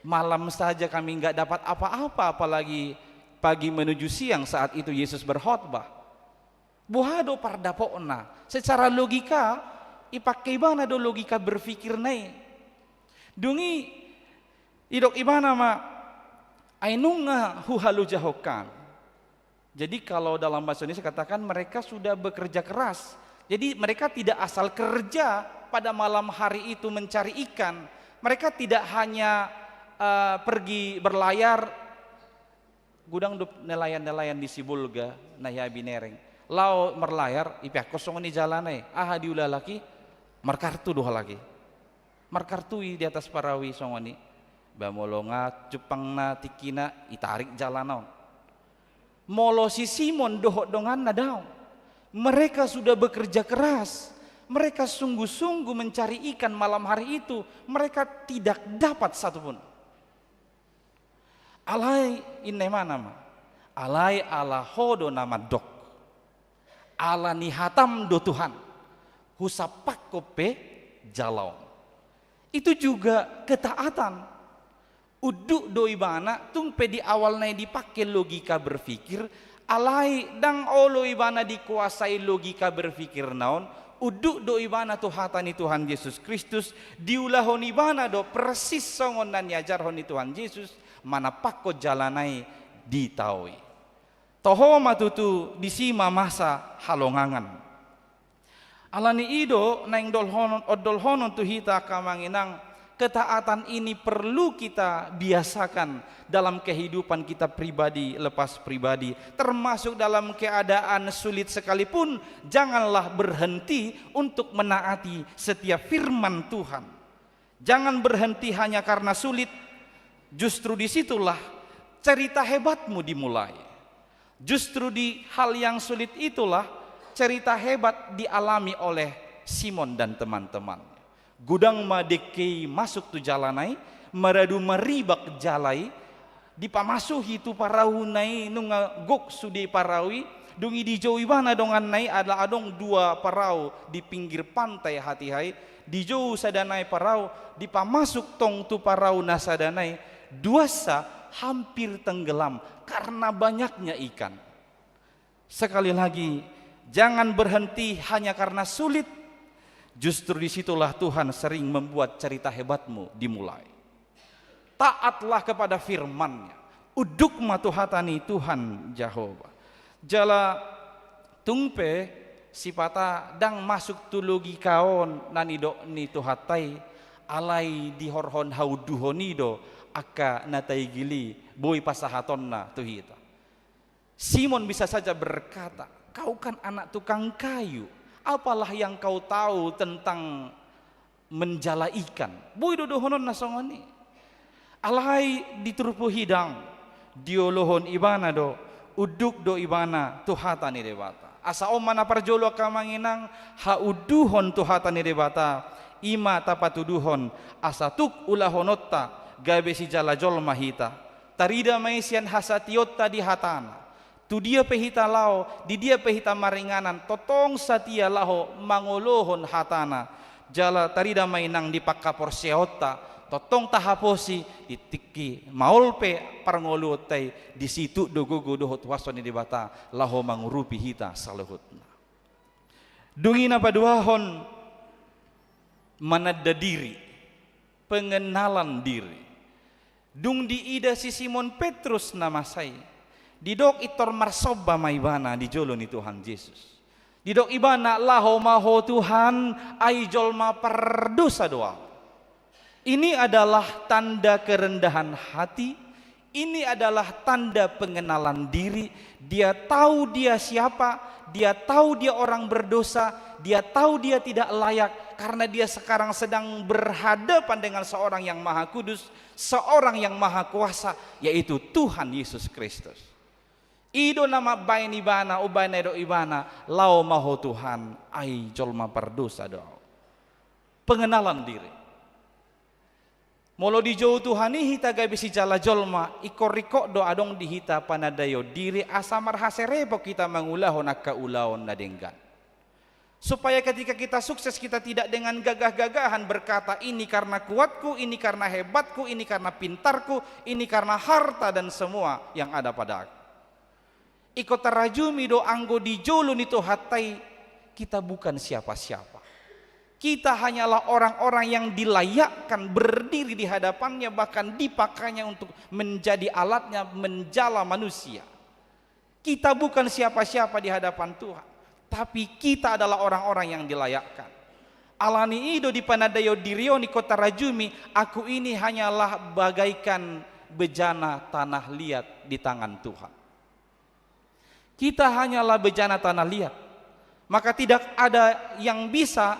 "Malam saja kami nggak dapat apa-apa, apalagi pagi menuju siang saat itu Yesus berkhotbah." Boha do pardapotna? Secara logika, ipangke ibana do logika berpikirna i. Dung i, idok ibana ma, "Ai nunga huhalojahon hami." Jadi kalau dalam bahasa Indonesia katakan mereka sudah bekerja keras. Jadi mereka tidak asal kerja pada malam hari itu mencari ikan. Mereka tidak hanya, eh, pergi berlayar, godang do nelayan-nelayan di Sibolga, na hea binereng. Laho marlayar, ipeakkon songon i jalana i. Aha diula halak i? Markartu do halak i. Markartu i di atas parau i songon i. Ba molo nga jumpang na tingkina, itarik jalana on. Molo si Simon dohot donganna daong. Mereka sudah bekerja keras. Mereka sungguh-sungguh mencari ikan malam hari itu. Mereka tidak dapat satupun. Alai inna ibana ma, "Alai ala Ho do na mandok. Ala ni hataM do Tuhan. Husampakkon pe jala on. Itu juga ketaatan. Unduk do ibana, tung pe di awalna i dipake logika berpikir, alai ndang olo ibana dikuasai logika berpikirna on, unduk do ibana tu hata ni Tuhan Jesus Kristus, diulahon ibana do persis songon na niajarhon ni Tuhan Jesus, manampakkon jalana i di tao i. Toho ma tutu disi ma masa halongangan. Alani i do naeng dolhonon, ondolhonon tu hita angka amang inang, ketaatan ini perlu kita biasakan dalam kehidupan kita pribadi lepas pribadi, termasuk dalam keadaan sulit sekalipun, janganlah berhenti untuk menaati setiap firman Tuhan. Jangan berhenti hanya karena sulit, justru disitulah cerita hebatmu dimulai. Justru di hal yang sulit itulah cerita hebat dialami oleh Simon dan teman-teman. Godang ma dengke i masuk tu jalana i, maradu maribak jala i, dipamasuhi tu parauna i nunga gok sude parau i, dung i dijou ibana donganna i, ala adong dua parau di pinggir pantai hatiha i, dijou sada nai parau, dipamasuk tong tu parau na sada nai, duansa hampir tenggelam karena banyaknya ikan. Sekali lagi, jangan berhenti hanya karena sulit. Justru disitulah Tuhan sering membuat cerita hebatmu dimulai. Taatlah kepada firman-Nya. Unduk ma tu hata ni Tuhan Jahowa. Jala tung pe sipata ndang masuk tu logika on na nidok ni Tuhanta i, alai dihorhon haunduhon i do angka na taigil i boi pasahatonna tu hita. Simon bisa saja berkata, "Kau kan anak tukang kayu, apalah yang kau tahu tentang menjala ikan?" Boi do dohononna songon i. Alai di turpuk i ndang, diolohon ibana do, unduk do ibana tu hata ni Debata. Asa on ma na parjolo angka amang inang, haunduhon tu hata ni Debata, i ma tapatuduhon asa tuk ulahononta gabe sijala jolma hita. Tarida ma i sian hasationta di hatana. Tu dia pe hita laho, di dia pe hita maringanan, tongtong satia laho mangolohon hatana. Jala tarida ma i nang di panghaporseaonta, tongtong tahaposi, di tingki maol pe parngoluonta i, disi tuk do gogo dohot huaso ni Debata laho mangurupi hita saluhutna. Dung i na paduahon, mananda diri, pengenalan diri. Dung diida si Simon Petrus na masa i, didok intor marsomba ma ibana di jolo ni Tuhan Jesus. Didok ibana, "Laho ma Ho Tuhan, ai jolma pardosa do ahu." Ini adalah tanda kerendahan hati, ini adalah tanda pengenalan diri. Dia tahu dia siapa, dia tahu dia orang berdosa, dia tahu dia tidak layak, karena dia sekarang sedang berhadapan dengan seorang yang maha kudus, seorang yang maha kuasa, yaitu Tuhan Yesus Kristus. I do na mambaen ibana, umbaen na didok ibana, "Laho ma Ho Tuhan, ai jolma pardosa do ahu." Pengenalan diri. Molo dijou Tuhan i hita gabe sijala jolma, ingkon ringkot do adong di hita panandaion diri asa marhaserepon hita mangulahon angka ulaon na denggan. Supaya ketika kita sukses, kita tidak dengan gagah-gagahan berkata, "Ini karena kuatku, ini karena hebatku, ini karena pintarku, ini karena harta dan semua yang ada padaku." Ingkon tarajumi do anggo di jolo ni Tuhanta i, kita bukan siapa-siapa. Kita hanyalah orang-orang yang dilayakkan berdiri di hadapan-Nya, bahkan dipakai-Nya untuk menjadi alat-Nya menjala manusia. Kita bukan siapa-siapa di hadapan Tuhan, tapi kita adalah orang-orang yang dilayakkan. Alani i do di panandaion diri on ingkon tarajumi, "Aku ini hanyalah bagaikan bejana tanah liat di tangan Tuhan." Kita hanyalah bejana tanah liat. Maka tidak ada yang bisa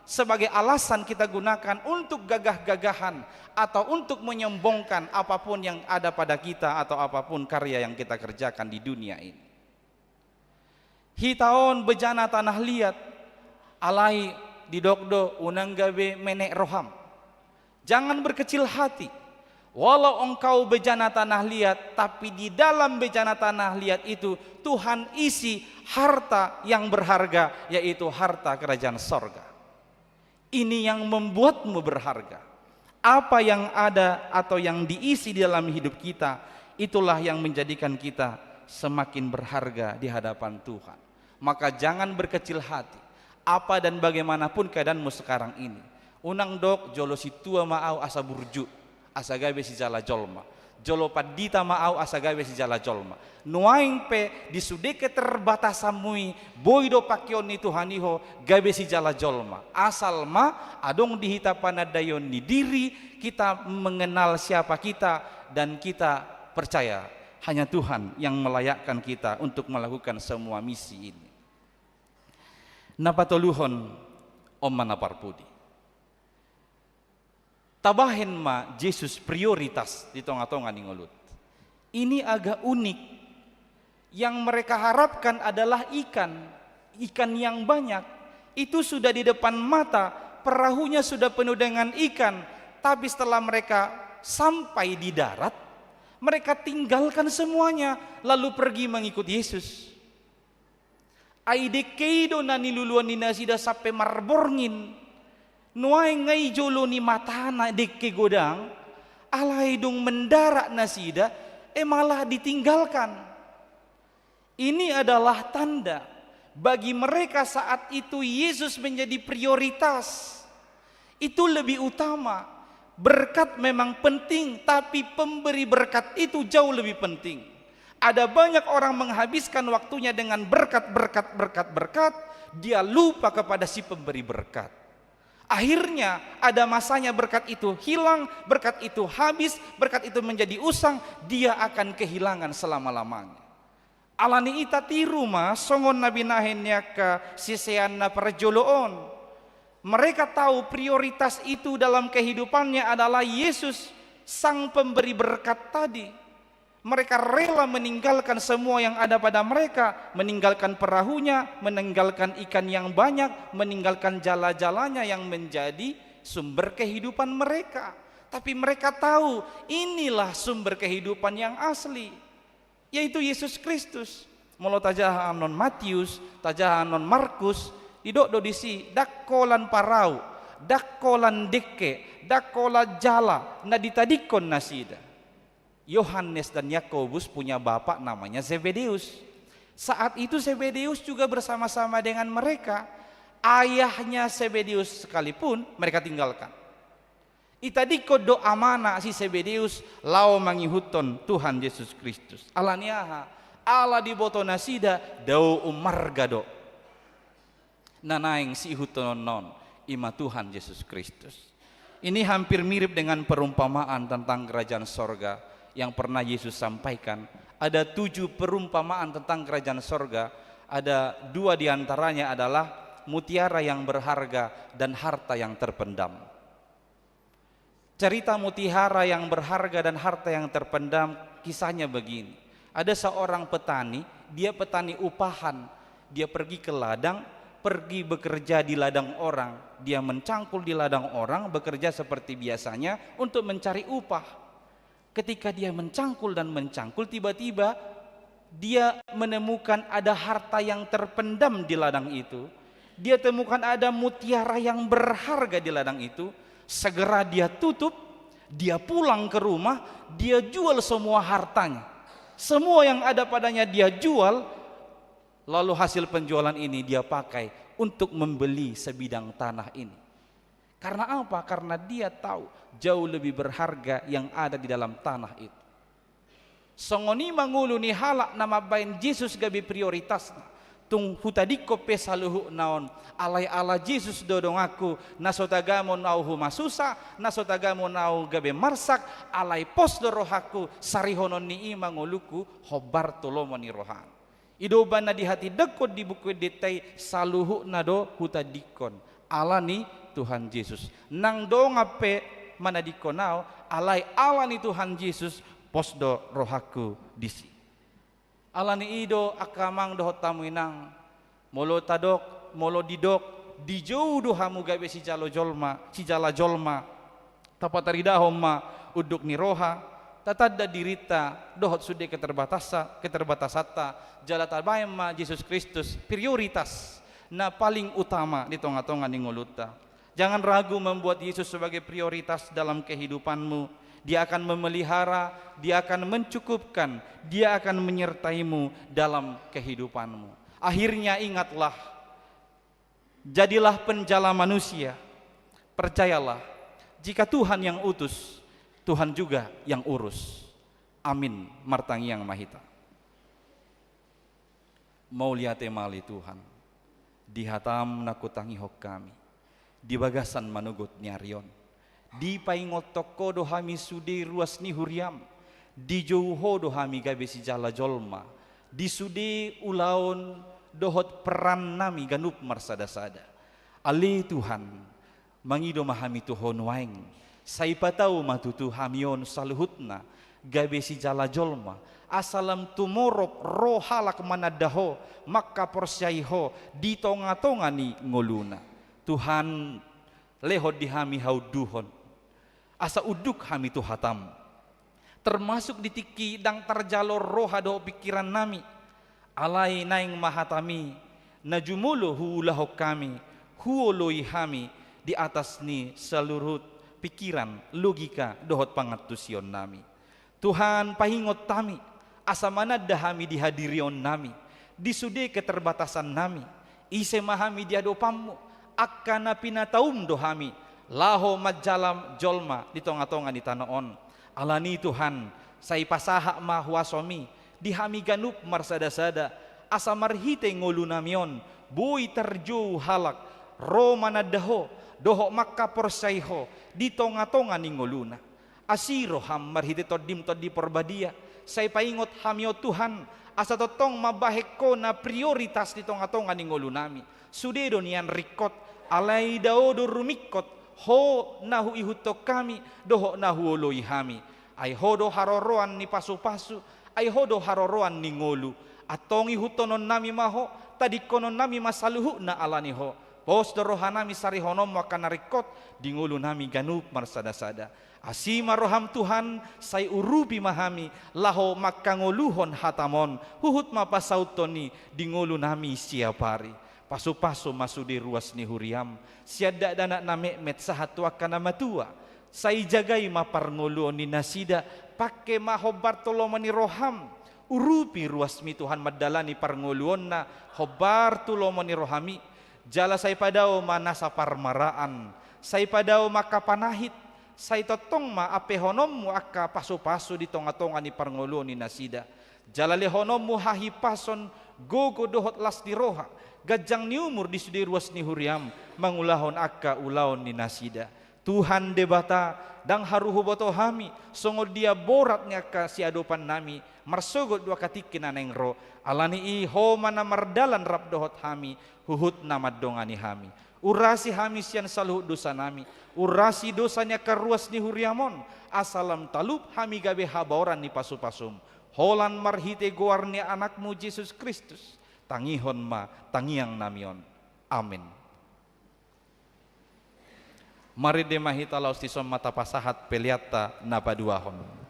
sebagai alasan kita gunakan untuk gagah-gagahan atau untuk menyombongkan apapun yang ada pada kita atau apapun karya yang kita kerjakan di dunia ini. Hita on bejana tanah liat, alai didok do, "Unang gabe menek roham." Jangan berkecil hati. Walau engkau bejana tanah liat, tapi di dalam bejana tanah liat itu Tuhan isi harta yang berharga, yaitu harta kerajaan sorga. Ini yang membuatmu berharga. Apa yang ada atau yang diisi di dalam hidup kita, itulah yang menjadikan kita semakin berharga di hadapan Tuhan. Maka jangan berkecil hati, apa dan bagaimanapun keadaanmu sekarang ini. Unang dok, jolo sintua ma au asa burju, asa gabe sijala jolma. Jolo pandita ma au asa gabe sijala jolma. Nuaeng pe di sude keterbatasanmu i, boi do pakeon ni Tuhan i ho gabe sijala jolma. Asal ma adong di hita panandaion ni diri, kita mengenal siapa kita, dan kita percaya hanya Tuhan yang melayakkan kita untuk melakukan semua misi ini. Na patoluhon, on ma na parpudi. Tabahen ma Jesus prioritas di tonga-tonga ni ngolunta. Ini agak unik. Yang mereka harapkan adalah ikan, ikan yang banyak. Itu sudah di depan mata, perahunya sudah penuh dengan ikan. Tapi setelah mereka sampai di darat, mereka tinggalkan semuanya, lalu pergi mengikut Yesus. Ai dengke i do na niluluan ni nasida sampe marborngin. Nuaeng nga i jolo ni matana dengke godang, alai dung mendarat nasida, e malah ditinggalkan. Ini adalah tanda bagi mereka saat itu Yesus menjadi prioritas. Itu lebih utama. Berkat memang penting, tapi pemberi berkat itu jauh lebih penting. Ada banyak orang menghabiskan waktunya dengan berkat, berkat, berkat, berkat, dia lupa kepada si pemberi berkat. Akhirnya, ada masanya berkat itu hilang, berkat itu habis, berkat itu menjadi usang, dia akan kehilangan selama-lamanya. Alani i tatiru ma songon na binahen ni angka sisean na parjolo on. Mereka tahu prioritas itu dalam kehidupannya adalah Yesus, Sang Pemberi Berkat tadi. Mereka rela meninggalkan semua yang ada pada mereka, meninggalkan perahunya, meninggalkan ikan yang banyak, meninggalkan jala-jalanya yang menjadi sumber kehidupan mereka. Tapi mereka tahu, inilah sumber kehidupan yang asli, yaitu Yesus Kristus. Molo tajaha annon Matius, tajaha annon Markus, didok do disi, ndang holan parau, ndang holan dengke, ndang holan jala na ditadingkon nasida. Yohanes dan Yakobus punya bapak namanya Zebedeus. Saat itu Zebedeus juga bersama-sama dengan mereka. Ayahnya Zebedeus sekalipun mereka tinggalkan. Itadingkon do amana si Zebedeus laho mangihuthon Tuhan Jesus Kristus. Alani aha? Ala diboto nasida dao umarga do na naeng siihuthononna on, i ma Tuhan Jesus Kristus. Ini hampir mirip dengan perumpamaan tentang kerajaan sorga yang pernah Yesus sampaikan. Ada tujuh perumpamaan tentang kerajaan sorga. Ada dua di antaranya adalah mutiara yang berharga dan harta yang terpendam. Cerita mutiara yang berharga dan harta yang terpendam, kisahnya begini. Ada seorang petani, dia petani upahan. Dia pergi ke ladang, pergi bekerja di ladang orang. Dia mencangkul di ladang orang, bekerja seperti biasanya untuk mencari upah. Ketika dia mencangkul dan mencangkul, tiba-tiba dia menemukan ada harta yang terpendam di ladang itu. Dia temukan ada mutiara yang berharga di ladang itu. Segera dia tutup, dia pulang ke rumah, dia jual semua hartanya. Semua yang ada padanya dia jual, lalu hasil penjualan ini dia pakai untuk membeli sebidang tanah ini. Karena apa? Karena dia tahu jauh lebih berharga yang ada di dalam tanah itu. Songon i ma ngolu ni halak na mambahen Jesus gabe prioritasna. Tung hutadingkon pe saluhutna on, alai ala Jesus do donganku, na so tagamon au humasusa, na so tagamon au gabe marsak, alai pos do rohangku, sarihonon ni i ma ngolungku, hombar tu lomo ni rohana. I do umbahen na dihatindangkon di Buku Endenta i, saluhutna do hutadingkon ala ni Tuhan Jesus. Nang dongan pe manadingkon au, alai ala ni Tuhan Jesus, pos do rohangku disi. Alani i do angka amang dohot hamu inang, molo tadok, molo didok, dijou do hamu gabe sijalo jolma, sijala jolma, tapataridahon ma unduk ni roha, tatanda dirinta dohot sude keterbatasa-, keterbatasanta, jala tabahen ma Jesus Kristus prioritas na paling utama di tonga-tonga ni ngolunta. Jangan ragu membuat Yesus sebagai prioritas dalam kehidupanmu. Dia akan memelihara, Dia akan mencukupkan, Dia akan menyertaimu dalam kehidupanmu. Akhirnya ingatlah, jadilah penjala manusia. Percayalah, jika Tuhan yang utus, Tuhan juga yang urus. Amin. Martangiang ma hita. Mauliate ma ale Tuhan, di hataM na hutangihon hami, di bagasan manogot ni ari on. Dipaingothon Ho do hami sude ruas ni huriaM, dijou Ho do hami gabe sijala jolma, di sude ulaon dohot peran nami ganup marsada-sada. Ale Tuhan, mangido ma hami tu Ho nuaeng, sai patau ma tutu hami on saluhutna, gabe sijala jolma, asa lam tumorop ro halak mananda Ho, mangkaporseai Ho, di tonga-tonga ni ngoluna. Tuhan, lehon di hami haunduhon, asa unduk hami tu hataM. Termasuk di tingki ndang tarjalo roha dohot pingkiran nami. Alai naeng ma hataMi, na jumolo huulahon hami, huoloi hami, di atas ni saluhut pingkiran, logika, dohot pangantusion nami. Tuhan, paingot hami, asa mananda hami di hadirion nami, di sude keterbatasan nami, ise ma hami di adopanMu, angka na pinataum do hami, laho manjala jolma di tonga-tonga ni tano on. Alani Tuhan, sai pasahat ma huasoMi, di hami ganup marsada-sada, asa marhite ngolu nami on, boi tarjou halak, ro mananda Ho, dohot mangkaporseai Ho, di tonga-tonga ni ngoluna. Asi rohaM marhite TondiM Tondi Porbadia, sai paingot hami on Tuhan, asa tongtong mambahen Ho na prioritas di tonga-tonga ni ngolu nami. Sude do nian ringkot, alai dao do rumingkot, Ho na huihuthon hami, dohot na huoloi hami. Ai Ho do haroroan ni pasu-pasu, ai Ho do haroroan ni ngolu. Antong ihuthonon nami ma Ho, tadingkonon nami ma saluhutna alani Ho. Pos do roha nami sarihononMu angka na ringkot, di ngolu nami ganup marsada-sada. Asi ma rohaM Tuhan, sai urupi ma hami, laho mangkangoluhon hataM on, huhut ma pasauthon i di ngolu nami siap ari. Pasu-pasu ma sude ruas ni huriaM, sian dakdanak na metmet sahat tu angka na matua. Sai jagai ma parngoluon ni nasida, pangke ma hombar tu lomo ni rohaM. Urupi ruasMi Tuhan mandalani parngoluonna, hombar tu lomo ni rohaMi. Jala sai padao ma nasa parmaraan, sai padao ma angka panahit, sai tongtong ma ampehononMu angka pasu-pasu di tonga-tonga ni parngoluon ni nasida. Jala lehononMu hahipason, gogo dohot las ni roha, ganjang ni umur di sude ruas ni huriaM, mangulahon angka ulaon ni nasida. Tuhan Debata, ndang haru huboto hami, songon dia borat ni angka siadopan nami, marsogot do angka tingki na naeng ro, alani i Ho ma na mardalan rap dohot hami, huhut na mandongani hami. Urasi hami sian saluhut dosa nami, urasi dosa ni angka ruas ni huriaM on, asa lam talup hami gabe habaoran ni pasu-pasuM. Holan marhite goar ni AnakMu Jesus Kristus, tangihon ma tangiang nami on. Amen. Marende ma hita laos dison ma tapasahat peleanta na paduahon.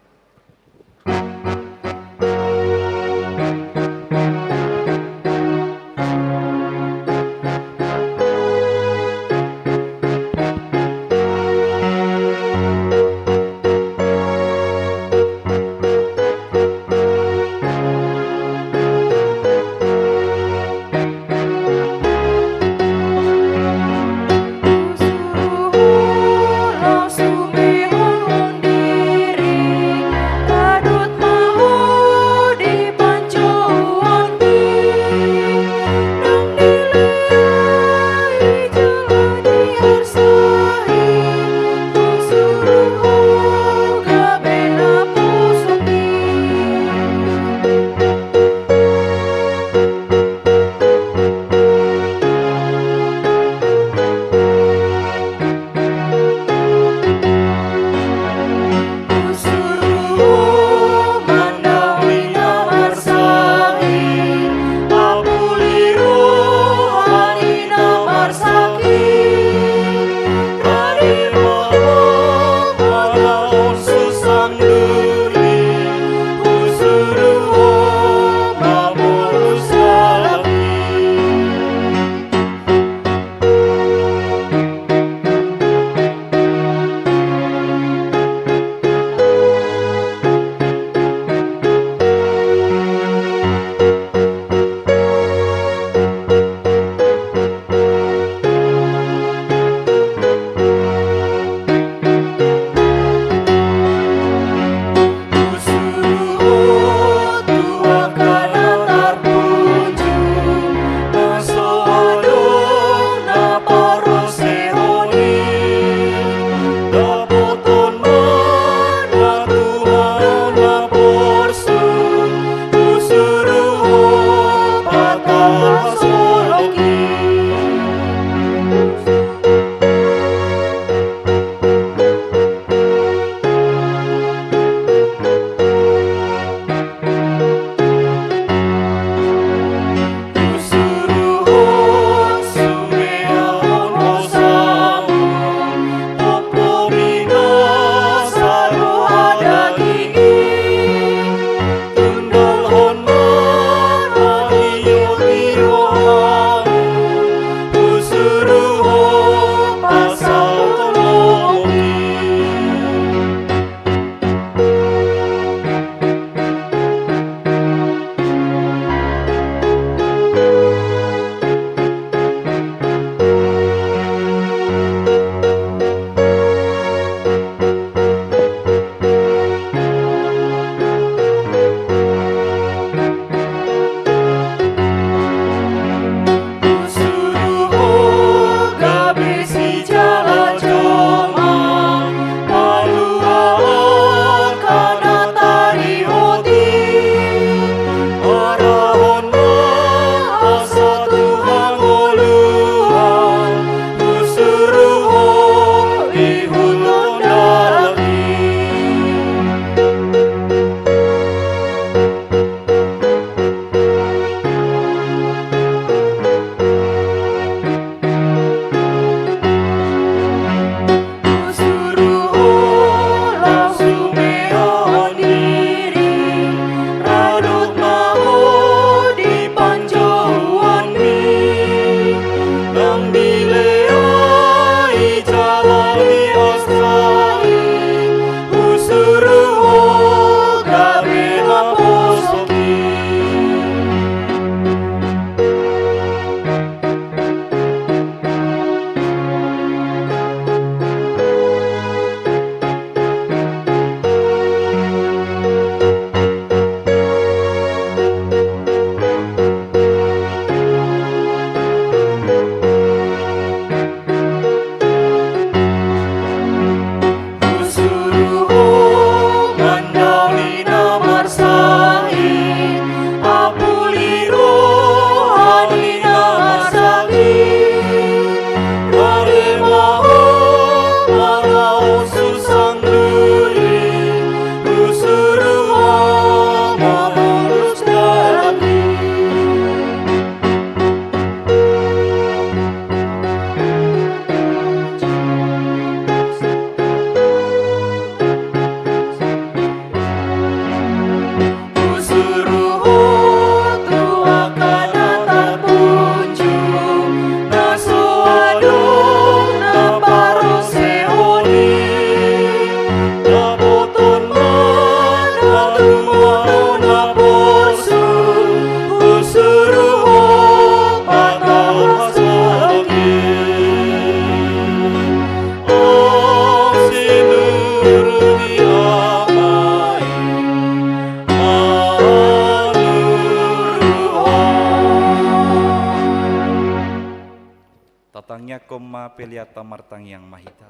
Tangiangkon ma peleanta. Martangiang ma hita.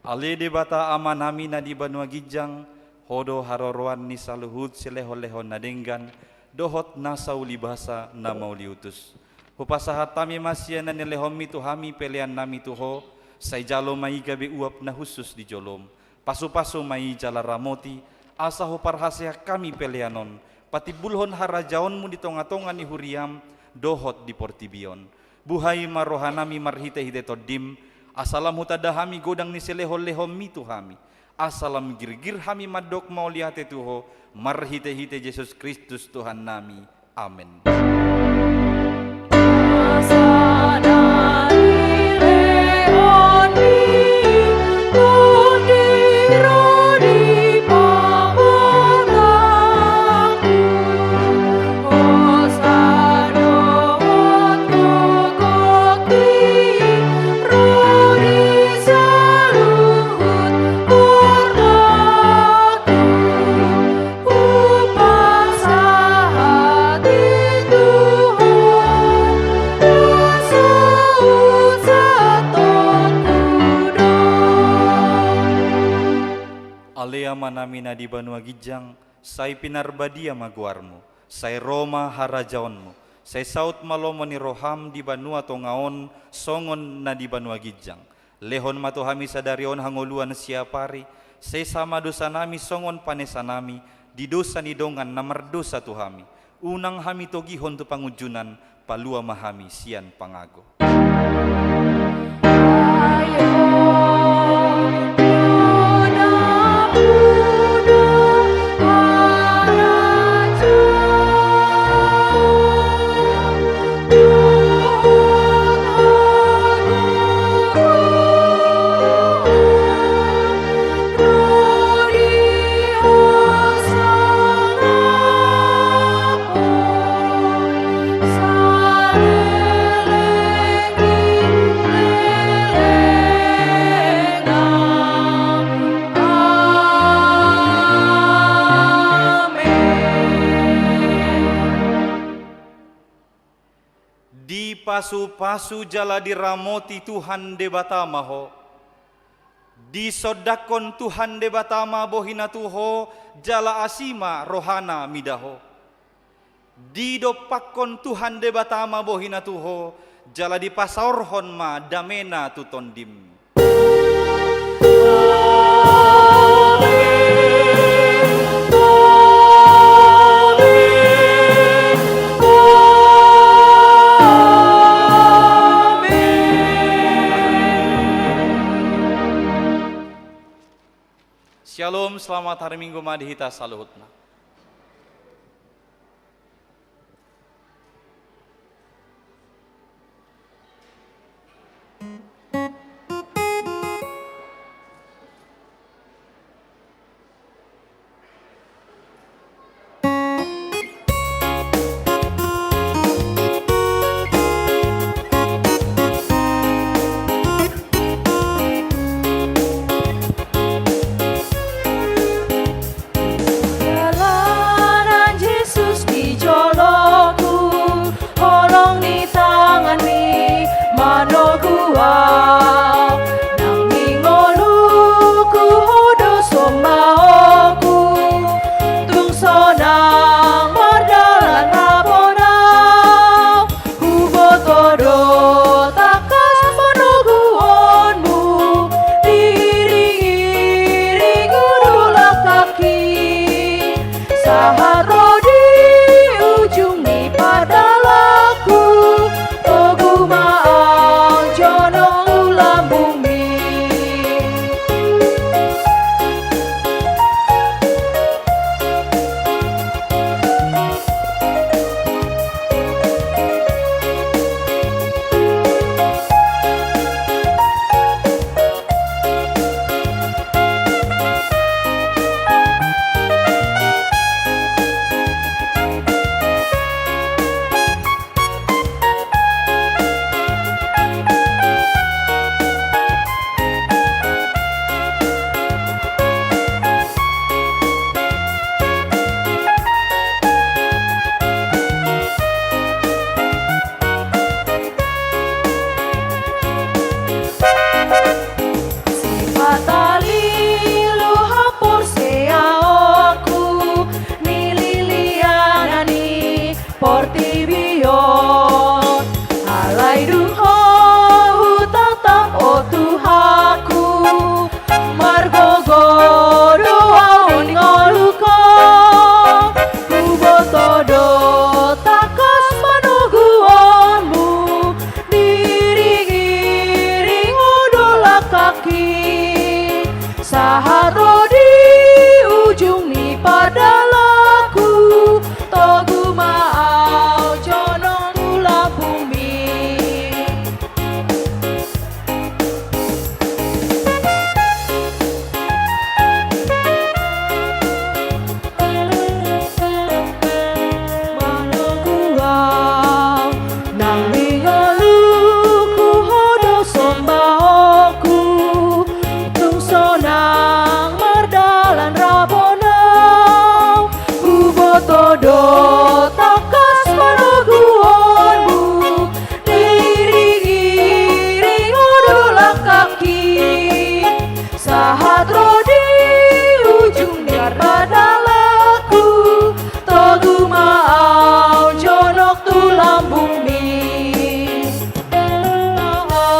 Ale Debata Amanami na di banua ginjang, Ho do haroroan ni saluhut silehonlehon na denggan dohot nasa ulibasa na mauliutus. Hupasahat hami ma sian na nilehonmi tu hami peleannami tu Ho, sai jalo ma i gabe uap na hushus di jolom. Pasupasu ma i jala ramoti, asa huparhaseang hami pelean on patimbulhon harajaonmu di tongatonga ni huriam dohot di portibi on. Buhai ma rohanami marhitehite Tondim, asa lam hutanda hami godang ni silehonlehonmi tu hami, asa lam girgir hami mandok mauliate tu Ho marhitehite Jesus Kristus Tuhannami. Amen. Hupasahat i tu Ho, na so husahat tontu do. Ale Amanami na di banua ginjang, sai pinarbadia ma goarmu, sai ro ma harajaonmu, sai saut ma lomo ni roham di banua tonga on songon na di banua ginjang. Lehon ma tu hami sadari on hangoluan siapari, sesa ma dosanami songon panesanami di dosa ni dongan na mardosa tu hami. Unang hami togihon tu pangunjunan, palua ma hami sian pangago. Dipasupasu jala diramoti Tuhan Debata ma ho. Disondangkon Tuhan Debata ma bohina tu ho, jala asi ma rohana mida ho. Didompakkon Tuhan Debata ma bohina tu ho, jala dipasaorhon ma damena tu tondim. Syalom, selamat hari Minggu ma di hita saluhutna.